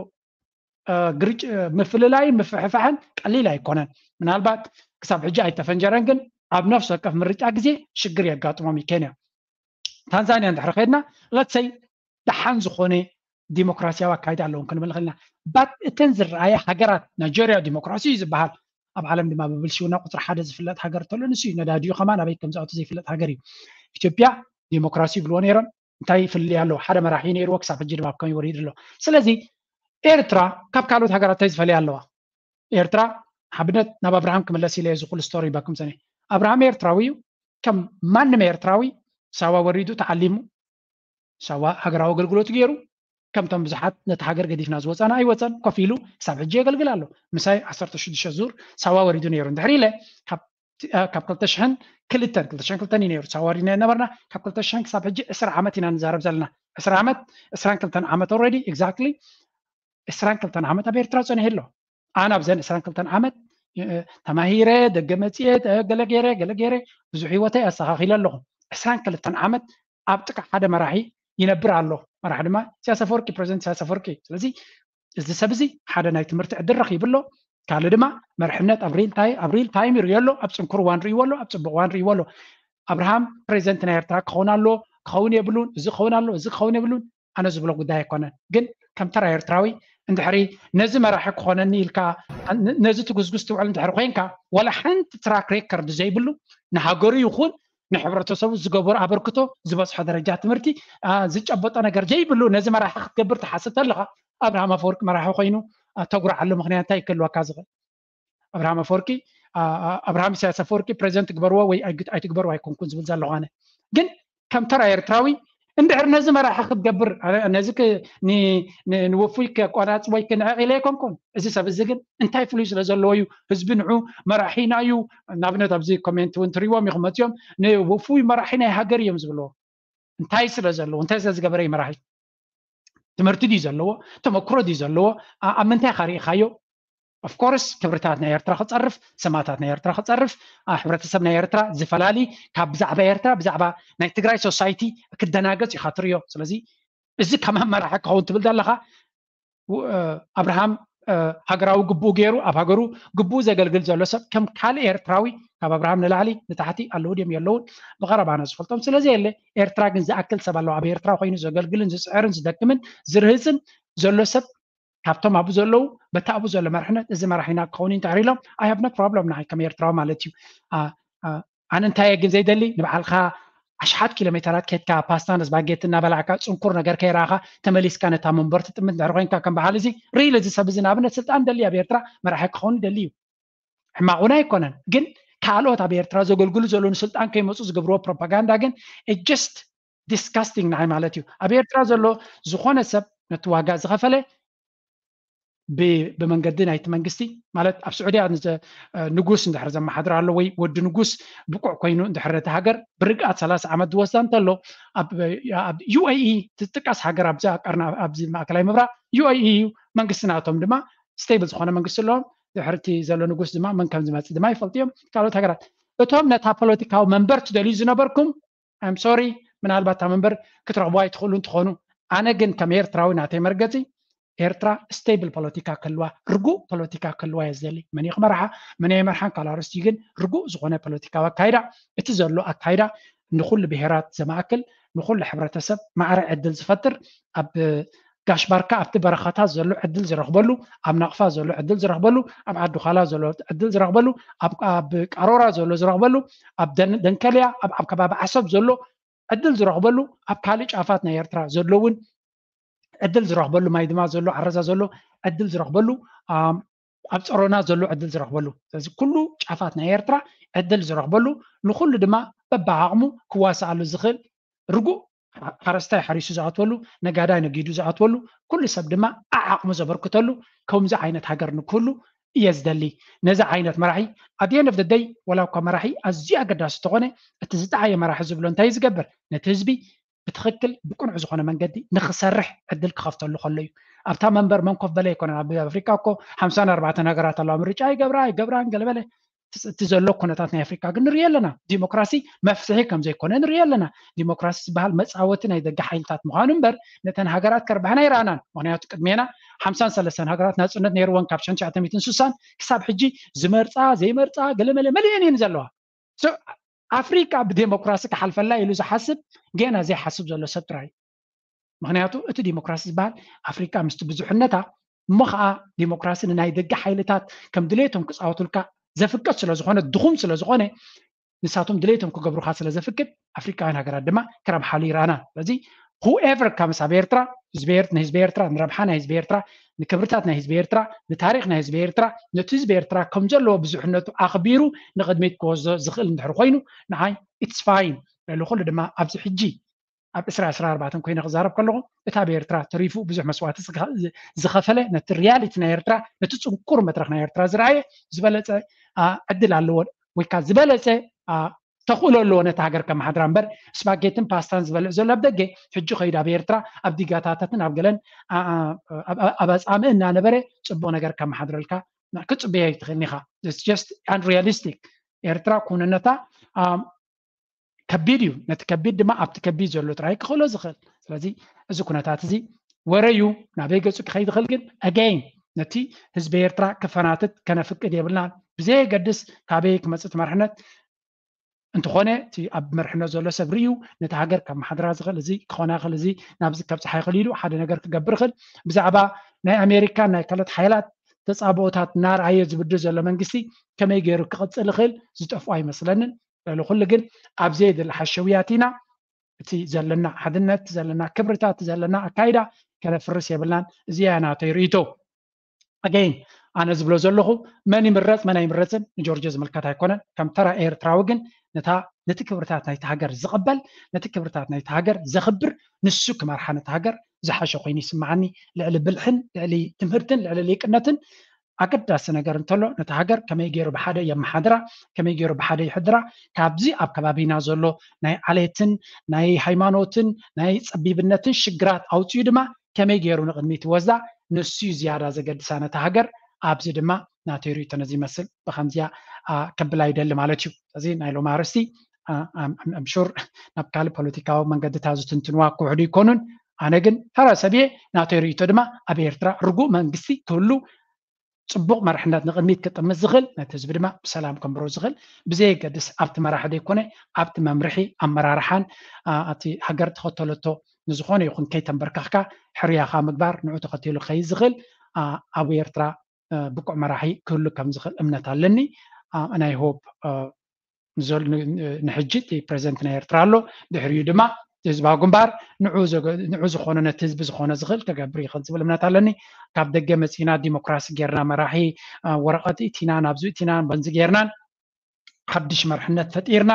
ምፍልላይን ምፍሕፋሕን ቀሊል ኣይኮነን። ምናልባት ክሳብ ሕጂ ኣይተፈንጀረን፣ ግን ኣብ ነፍሲ ወከፍ ምርጫ ግዜ ሽግር የጋጥሞም እዩ ኬንያ። ታንዛንያ እንድሕር ከድና ለትሰይ ደሓን ዝኾነ ዲሞክራሲያዊ ኣካይዳ ኣለዎም ክንብል ንኽእል ኢና። ባት እተን ዝረኣየ ሃገራት ናይጀርያ ዲሞክራሲ እዩ ዝበሃል ኣብ ዓለም ድማ ብብልሽውና ቁፅሪ ሓደ ዝፍለጥ ሃገር ተሎ ንሱ እዩ። ነዳዲኡ ከማን ኣበይ ከም ዝኣቱ ዘይፍለጥ ሃገር እዩ። ኢትዮጵያ ዲሞክራሲ ይብልዎ ነይሮም። እንታይ ይፍልይ ኣለዎ? ሓደ መራሒ ነይርዎ ክሳብ ሕጂ ድማ ኣብ ከመይ ወሪዱ ኣሎ። ስለዚ ኤርትራ ካብ ካልኦት ሃገራት እንታይ ዝፈልያ ኣለዋ? ኤርትራ ሓብነት ናብ ኣብርሃም ክምለስ ኢለ እዚ ኩሉ ስቶሪ ይበኩም ሰኒ ኣብርሃም ኤርትራዊ እዩ። ከም ማንም ኤርትራዊ ሳዋ ወሪዱ ተዓሊሙ ሳዋ ሃገራዊ ኣገልግሎት ገይሩ ከምቶም ብዙሓት ነቲ ሃገር ገዲፍና ዝወፀና ኣይወፀን ኮፍ ኢሉ ክሳብ ሕጂ የገልግል ኣሎ። ምሳይ ዓሰርተ ሽዱሽተ ዙር ሳዋ ወሪዱ ነይሩ እንድሕር ኢለ ካብ ክልተ ሽሕን ክልተን ክልተ ሽሕን ክልተን እዩ ነይሩ ሳዋ ወሪድና ነበርና። ካብ ክልተ ሽሕን ክሳብ ሕጂ ዕስራ ዓመት ኢና ንዛረብ ዘለና። ዕስራ ዓመት ዕስራን ክልተን ዓመት ኦልሬዲ ኤግዛክትሊ ዕስራን ክልተን ዓመት ኣብ ኤርትራ ፀኒሑ ኣሎ። ኣነ ኣብዘን ዕስራን ክልተን ዓመት ተማሂረ ደገ መፅየ ገለ ገይረ ገለ ገይረ ብዙሕ ህይወተይ ኣስተኻኺለ ኣለኹ። ዕስራን ክልተን ዓመት ኣብ ጥቃ ሓደ መራሒ ይነብር ኣሎ። መራሒ ድማ ኢሳያስ ኣፈወርቂ ፕረዚደንት ኢሳያስ ኣፈወርቂ። ስለዚ እዚ ሰብ እዚ ሓደ ናይ ትምህርቲ ዕድል ረኺቡ ኣሎ። ካልእ ድማ መርሕነት ኣብ ሪል ታይም ኣብ ሪል ታይም ይርእዮ ኣሎ። ኣብ ፅንኩር እዋን ርእይዎ ኣሎ። ኣብ ፅቡቅ እዋን ርእይዎ ኣሎ። ኣብርሃም ፕሬዚደንት ናይ ኤርትራ ክኸውን ኣለዎ ክኸውን የብሉን። እዚ ክኸውን ኣለዎ እዚ ክኸውን የብሉን። ኣነ ዝብሎ ጉዳይ ኣይኮነን። ግን ከም ተራ ኤርትራዊ እንድሕሪ ነዚ መራሒ ክኾነኒ ኢልካ ነዚ ትጉዝጉዝ ትውዕል እንድሕሪ ኮይንካ ዋላ ሓንቲ ትራክ ሬከርድ ዘይብሉ ንሃገሩ ይኹን ንሕብረተሰቡ ዝገበሮ ኣበርክቶ ዝበፅሖ ደረጃ ትምህርቲ ዝጨበጦ ነገር ዘይብሉ ነዚ መራሒ ክትገብር ትሓስብ ተለኻ ኣብርሃም ኣፈወርቂ መራሒ ኮይኑ ተጉርዓሉ ምክንያት እንታይ ክህልወካ ዝኽእል? ኣብርሃም ኣፈወርቂ ኣብርሃም ኢሳያስ ኣፈወርቂ ፕሬዚደንት ግበርዎ ወይ ኣይትግበርዎ ኣይኮንኩን ዝብል ዘለኹ ኣነ። ግን ከም ተራ ኤርትራዊ እንድሕር ነዚ መራሒ ክትገብር ነዚ ንውፉይ ከቋራጽ ወይ ክንዕቕ ኢለ ኣይኮንኩን። እዚ ሰብ እዚ ግን እንታይ ፍሉይ ስለ ዘለዎ እዩ ህዝቢ ንዑ መራሒና እዩ። ንኣብነት ኣብዚ ኮሜንት እውን ትሪዎም ኢኹም መፅዮም ንውፉይ መራሒ ናይ ሃገር እዮም ዝብልዎ። እንታይ ስለ ዘለዎ እንታይ ስለ ዝገበረ እዩ መራሒ? ትምህርቲ ድዩ ዘለዎ? ተመክሮ ድዩ ዘለዎ? ኣብ ምንታይ ኢኻ ርኢኻዮ? ኦፍኮርስ ክብርታት ናይ ኤርትራ ክፀርፍ፣ ሰማእታት ናይ ኤርትራ ክፀርፍ፣ ሕብረተሰብ ናይ ኤርትራ ዝፈላሊ ካብ ብዛዕባ ኤርትራ ብዛዕባ ናይ ትግራይ ሶሳይቲ ክደናገፅ ኢኻ ትሪኦ። ስለዚ እዚ ከማን መራሒ ክኸውን ትብል ዘለኻ ኣብርሃም ሃገራዊ ግቡኡ ገይሩ ኣብ ሃገሩ ግቡኡ ዘገልግል ዘሎ ሰብ ከም ካልእ ኤርትራዊ ካብ ኣብርሃም ንላዕሊ ንታሕቲ ኣለዉ ድዮም የለውን ብቐረባ ኣነ ዝፈልጦም ስለዘየለ ኤርትራ ግን ዝኣክል ሰብ ኣለዎ ኣብ ኤርትራ ኮይኑ ዘገልግልን ዝፅዕርን ዝደክምን ዝርህፅን ዘሎ ሰብ ካብቶም ኣብኡ ዘለዉ በቲ ኣብኡ ዘሎ መርሕነት እዚ መራሒና ክኸውን እዩ እንተሪሎም I have no problem ንዓይ ከም ኤርትራዊ ማለት እዩ። ኣነ እንታይ ግን ዘይደሊ ንባዕልካ ኣሽሓት ኪሎ ሜተራት ከድካ ፓስታን ስባጌቲ እናበላዕካ ፅንኩር ነገር ከይረኣኻ ተመሊስካ ነታ መንበር ትጥምት ድሕሪ ኮይንካ ከም በዓል እዚ ሪል እዚ ሰብ እዚ ንኣብነት ስልጣን ደሊ ኣብ ኤርትራ መራሒ ክኸውን ደሊ እዩ። ሕማቕ እውን ኣይኮነን ግን ካልኦት ኣብ ኤርትራ ዘገልግሉ ዘለዉ ንስልጣን ከይመፁ ዝገብርዎ ፕሮፓጋንዳ ግን just disgusting ንዓይ ማለት እዩ። ኣብ ኤርትራ ዘሎ ዝኾነ ሰብ ነቲ ዋጋ ዝኸፈለ ብመንገዲ ናይቲ መንግስቲ ማለት ኣብ ስዑድያ ንጉስ እንድሕር ዘመሓድር ኣሎ ወይ ወዲ ንጉስ ብቁዕ ኮይኑ እንድሕር ነቲ ሃገር ብርግኣት ሰላሳ ዓመት ዝወስዳ እንተሎ ኣብ UAE ትጥቀስ ሃገር ኣብዚ ቀርና ኣብዚ ማእከላይ ምብራቕ UAE እዩ። መንግስቲ ናቶም ድማ ስቴብል ዝኾነ መንግስቲ ኣለዎም። ድሕርቲ ዘሎ ንጉስ ድማ መን ከም ዝመፅእ ድማ ይፈልጡ እዮም። ካልኦት ሃገራት እቶም ነታ ፖለቲካዊ መንበር ትደልዩ ዝነበርኩም I'm sorry ምናልባት እታ መንበር ክትረኽቡ ኣይትኽእሉ እንትኾኑ ኣነ ግን ከም ኤርትራዊ ናተይ መርገፂ ኤርትራ ስቴብል ፖለቲካ ክህልዋ ርጉእ ፖለቲካ ክህልዋ እየ ዝደሊ። መን እዩ ክመርሓ መን ኣይመርሓን ካልእ ኣርእስቲ ግን ርጉእ ዝኾነ ፖለቲካዊ ኣካይዳ እቲ ዘሎ ኣካይዳ ንኹሉ ብሄራት ዘማእክል ንኹሉ ሕብረተሰብ ማዕረ ዕድል ዝፈጥር ኣብ ጋሽ ባርካ ኣብቲ በረኻታት ዘሎ ዕድል ዝረኽበሉ ኣብ ናቕፋ ዘሎ ዕድል ዝረኽበሉ ኣብ ዓዲ ዃላ ዘሎ ዕድል ዝረኽበሉ ኣብ ቃሮራ ዘሎ ዝረኽበሉ ኣብ ደንከልያ ኣብ ከባቢ ዓሰብ ዘሎ ዕድል ዝረኽበሉ ኣብ ካልእ ጫፋት ናይ ኤርትራ ዘሎ እውን ዕድል ዝረኽበሉ ማይ ድማ ዘሎ ዓረዛ ዘሎ ዕድል ዝረኽበሉ ኣብ ፀሮና ዘሎ ዕድል ዝረኽበሉ ስለዚ ኩሉ ጫፋት ናይ ኤርትራ ዕድል ዝረኽበሉ ንኩሉ ድማ በብዓቕሙ ክዋስኣሉ ዝኽእል ርጉእ ሓረስታይ ሓሪሱ ዝኣትወሉ ነጋዳይ ነጊዱ ዝኣትወሉ ኩሉ ሰብ ድማ ዓዓቕሙ ዘበርክተሉ ከምዚ ዓይነት ሃገር ንክህሉ እየ ዝደሊ። ነዚ ዓይነት መራሒ ኣድየን ኦፍ ደይ ወላ እኳ መራሒ ኣዝዩ ኣገዳሲ ተኾነ እቲ ዝጠዓየ መራሒ ዝብሎ እንታይ ዝገብር ነቲ ህዝቢ ብትኽክል ብቅኑዕ ዝኾነ መንገዲ ንክሰርሕ ዕድል ክኸፍተሉ ከሎ እዩ። ኣብታ መንበር መን ኮፍ በለ ኣይኮነን። ኣብ ኣፍሪካ እኮ ሓምሳን ኣርባዕተን ሃገራት ኣለዋ ምርጫ ይገብራ ኣይገብራን ገለበለ እቲ ዘሎ ኩነታት ናይ ኣፍሪካ ግን ንሪኦ ኣለና። ዲሞክራሲ መፍትሒ ከም ዘይኮነ ንሪኦ ኣለና። ዲሞክራሲ ዝበሃል መፃወቲ ናይ ደገ ሓይልታት ምዃኑ እምበር ነተን ሃገራት ከርብሐን ኣይረኣናን። ምክንያቱ ቅድሜና ሓምሳን ሰለስተን ሃገራት ናፅነት ነይርወን ካብ ሽሕን ትሽዓተ ሚእትን ስሳን ክሳብ ሕጂ ዝመርፃ ዘይመርፃ ገለመለ መሊአን እየን ዘለዋ። ኣፍሪካ ብዴሞክራሲ ክሓልፈላ ኢሉ ዝሓስብ ጌና ዘይሓስብ ዘሎ ሰብ ጥራይ። ምክንያቱ እቲ ዲሞክራሲ ዝበሃል ኣፍሪካ ምስቲ ብዙሕነታ እሞ ከዓ ዲሞክራሲ ንናይ ደገ ሓይልታት ከም ድሌቶም ክፃወቱልካ ዘፍቀድ ስለዝኮነ ድኹም ስለዝኮነ ንሳቶም ድሌቶም ክገብሩካ ስለዘፍቅድ ኣፍሪካውያን ሃገራት ድማ ክረብሓሉ ይረኣና። ስለዚ whoever comes ኣብ ኤርትራ ንህዝቢ ኤርትራ ንረብሓ ናይ ህዝቢ ኤርትራ ንክብርታት ናይ ህዝቢ ኤርትራ ንታሪክ ናይ ህዝቢ ኤርትራ ነቲ ህዝቢ ኤርትራ ከም ዘለዎ ብዙሕነቱ ኣኽቢሩ ንቅድሚት ክወስዶ ዝኽእል እንድሕር ኮይኑ ንዓይ it's fine። ልዕሊ ኩሉ ድማ ኣብዚ ሕጂ ኣብ ዕስራ ዕስራ ኣርባዕተን ኮይነ ክዛረብ ከለኹ እቲ ኣብ ኤርትራ ተሪፉ ብዙሕ መስዋእቲ ዝኸፈለ ነቲ ሪያሊቲ ናይ ኤርትራ ነቲ ፅንኩር መድረክ ናይ ኤርትራ ዝረኣየ ዝበለፀ ዕድል ኣለዎ ወይ ከዓ ዝበለፀ ተኽእሎ ኣለዎ ነቲ ሃገር ከመሓድራ እምበር ስፓጌትን ፓስታን ዝበልዕ ዘሎ ኣብ ደገ ሕጂ ከይዱ ኣብ ኤርትራ ኣብ ዲጋታታትን ኣብ ገለን ኣብ ኣፃምእ እናነበረ ፅቡቅ ነገር ከመሓድረልካ ክፅበያ ይትኽእል ኢኻ። Just unrealistic። ኤርትራ ኩነነታ ከቢድ እዩ። ነቲ ከቢድ ድማ ኣብቲ ከቢድ ዘሎ ጥራይ ክኽእሎ ዝኽእል። ስለዚ እዚ ኩነታት እዚ ወረ እዩ ናበይ ገፁ ክኸይድ ይኽእል ግን again ነቲ ህዝቢ ኤርትራ ክፈናትት ከነፍቅድ የብልናን። ብዘየገድስ ካበይ ክመፅእ እቲ መርሕነት እንተኾነ እቲ ኣብ መርሕነት ዘሎ ሰብ ርእዩ ነቲ ሃገር ካብ መሓድራ ዝኽእል እዚ ክኾና ይኽእል እዚ ናብዚ ከብፅሓ ይኽእል ኢሉ ሓደ ነገር ክገብር ይኽእል። ብዛዕባ ናይ ኣሜሪካን ናይ ካልኦት ሓይላት ተፃብኦታት እናርኣየ ዝብድር ዘሎ መንግስቲ ከመይ ገይሩ ክቕፅል ይኽእል ዝጠፍኦ ኣይመስለንን። ልዕሊ ኩሉ ግን ኣብ ዘየድሊ ሓሸውያት ኢና እቲ ዘለና ሓድነት፣ ዘለና ክብርታት፣ ዘለና ኣካይዳ ከነፍርስ የብልናን። እዚያ ናተይ ርእይቶ። ኣገይን ኣነ ዝብሎ ዘለኹ፣ መን ይምረፅ መን ኣይምረፅን ንጆርጆ ዝምልከት ኣይኮነን። ከም ተራ ኤርትራዊ ግን ነታ ነቲ ክብርታት ናይቲ ሃገር ዝቕበል፣ ነቲ ክብርታት ናይቲ ሃገር ዘኽብር፣ ንሱ ክመርሓ ነቲ ሃገር ዝሓሸ ኮይኑ ይስምዓኒ። ልዕሊ ብልሕን ልዕሊ ትምህርትን ልዕሊ ሊቅነትን ኣገዳሲ ነገር እንተሎ፣ ነቲ ሃገር ከመይ ገይሩ ብሓደ የመሓድራ፣ ከመይ ገይሩ ብሓደ ይሕድራ፣ ካብዚ ኣብ ከባቢና ዘሎ ናይ ዓሌትን ናይ ሃይማኖትን ናይ ጸቢብነትን ሽግራት ኣውፅኡ ድማ ከመይ ገይሩ ንቕድሚት ይወስዳ፣ ንሱ እዩ ዝያዳ ዘገድሳ ነቲ ሃገር። ኣብዚ ድማ ናተይ ርእይቶ ነዚ ይመስል። ብኸምዚያ ከብል ኣይደሊ ማለት እዩ። እዚ ናይ ሎሚ ኣርእስቲ ኣምሹር ናብ ካልእ ፖለቲካዊ መንገድታት ዝትንትንዋ ክውሕዱ ይኮኑን። ኣነ ግን ተራ ሰብ እየ። ናተይ ርእይቶ ድማ ኣብ ኤርትራ ርጉእ መንግስቲ ክህሉ፣ ጽቡቕ መርሕነት ንቕድሚት ክጥምት ዝኽእል፣ ነቲ ህዝቢ ድማ ብሰላም ከንብሮ ዝኽእል፣ ብዘየገድስ ኣብቲ መራሒ ዘይኮነ ኣብቲ መምርሒ ኣመራርሓን እቲ ሃገር ተኸተለቶ ንዝኾነ ይኹን ከይተንበርከኽካ ሕርያኻ ምግባር፣ ንዑ ተኸቲሉ ክኸይድ ዝኽእል ኣብ ኤርትራ ብቁዕ መራሒ ክህሉ ከም ዝኽእል እምነት ኣለኒ። ናይ ሆፕ ንሕጂ እቲ ፕሬዚደንት ናይ ኤርትራ ኣሎ፣ ድሕሪኡ ድማ ህዝባዊ ግንባር ንዑ ዝኾነ ነቲ ህዝቢ ዝኾነ ዝኽእል ክገብር ይኽእል ዝብል እምነት ኣለኒ። ካብ ደገ መፂና ዲሞክራሲ ጌርና መራሒ ወረቐት እቲና ናብዚ እቲና በንዚ ጌርናን ሓድሽ መርሕነት ፈጢርና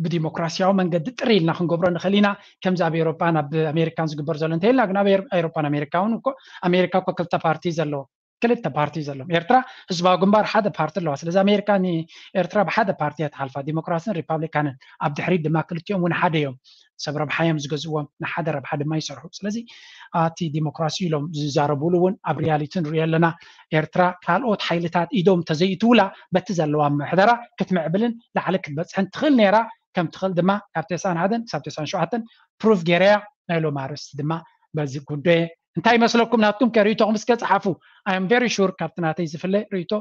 ብዲሞክራሲያዊ መንገዲ ጥሪ ኢልና ክንገብሮ ንኽእል ኢና። ከምዚ ኣብ ኤሮፓን ኣብ ኣሜሪካን ዝግበር ዘሎ እንተኢልና ግን ኣብ ኤሮፓን ኣሜሪካ እውን እኮ ኣሜሪካ እኮ ክልተ ፓርቲ ዘለዎ ክልተ ፓርቲ ዘለዎም። ኤርትራ ህዝባዊ ግንባር ሓደ ፓርቲ ኣለዋ። ስለዚ ኣሜሪካ ንኤርትራ ብሓደ ፓርቲ እያ ትሓልፋ፣ ዲሞክራስን ሪፓብሊካንን። ኣብ ድሕሪት ድማ ክልቲኦም እውን ሓደ እዮም። ሰብ ረብሓ እዮም ዝገዝእዎም፣ ንሓደ ረብሓ ድማ ይሰርሑ። ስለዚ ኣቲ ዲሞክራሲ ኢሎም ዝዛረቡሉ እውን ኣብ ሪያሊቲ ንሪኦ ኣለና። ኤርትራ ካልኦት ሓይልታት ኢዶም ተዘይእትውላ በቲ ዘለዋ ምሕደራ ክትምዕብልን ላዕሊ ክትበፅሕን ትኽእል ነይራ። ከም ትኽእል ድማ ካብ ተስዓን ሓደን ክሳብ ተስዓን ሸውዓተን ፕሩፍ ገይረያ። ናይ ሎም ኣርእስቲ ድማ በዚ ጉዳይ እንታይ ይመስለኩም? ናትኩም ከ ርእይቶኹም እስከ ጸሓፉ። I am very sure ካብቲ ናተይ ዝፍለ ርእይቶ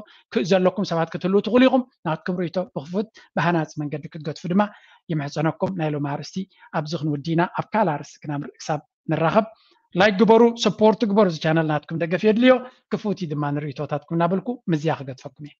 ዘለኩም ሰባት ክትህልዉ ትኽእሉ ኢኹም። ናትኩም ርእይቶ ብኽፉት ብሃናጺ መንገዲ ክትገድፉ ድማ ይምሕጸነኩም። ናይ ሎም ኣርእስቲ ኣብዚ ክንውዲ ኢና። ኣብ ካልእ ኣርእስቲ ክናምር ክሳብ ንራኸብ ላይክ ግበሩ፣ ሰፖርት ግበሩ። እዚ ቻነል ናትኩም ደገፍ የድልዮ። ክፉት እዩ ድማ ንርእይቶታትኩም እናበልኩ ምዝያ ክገድፈኩም እየ።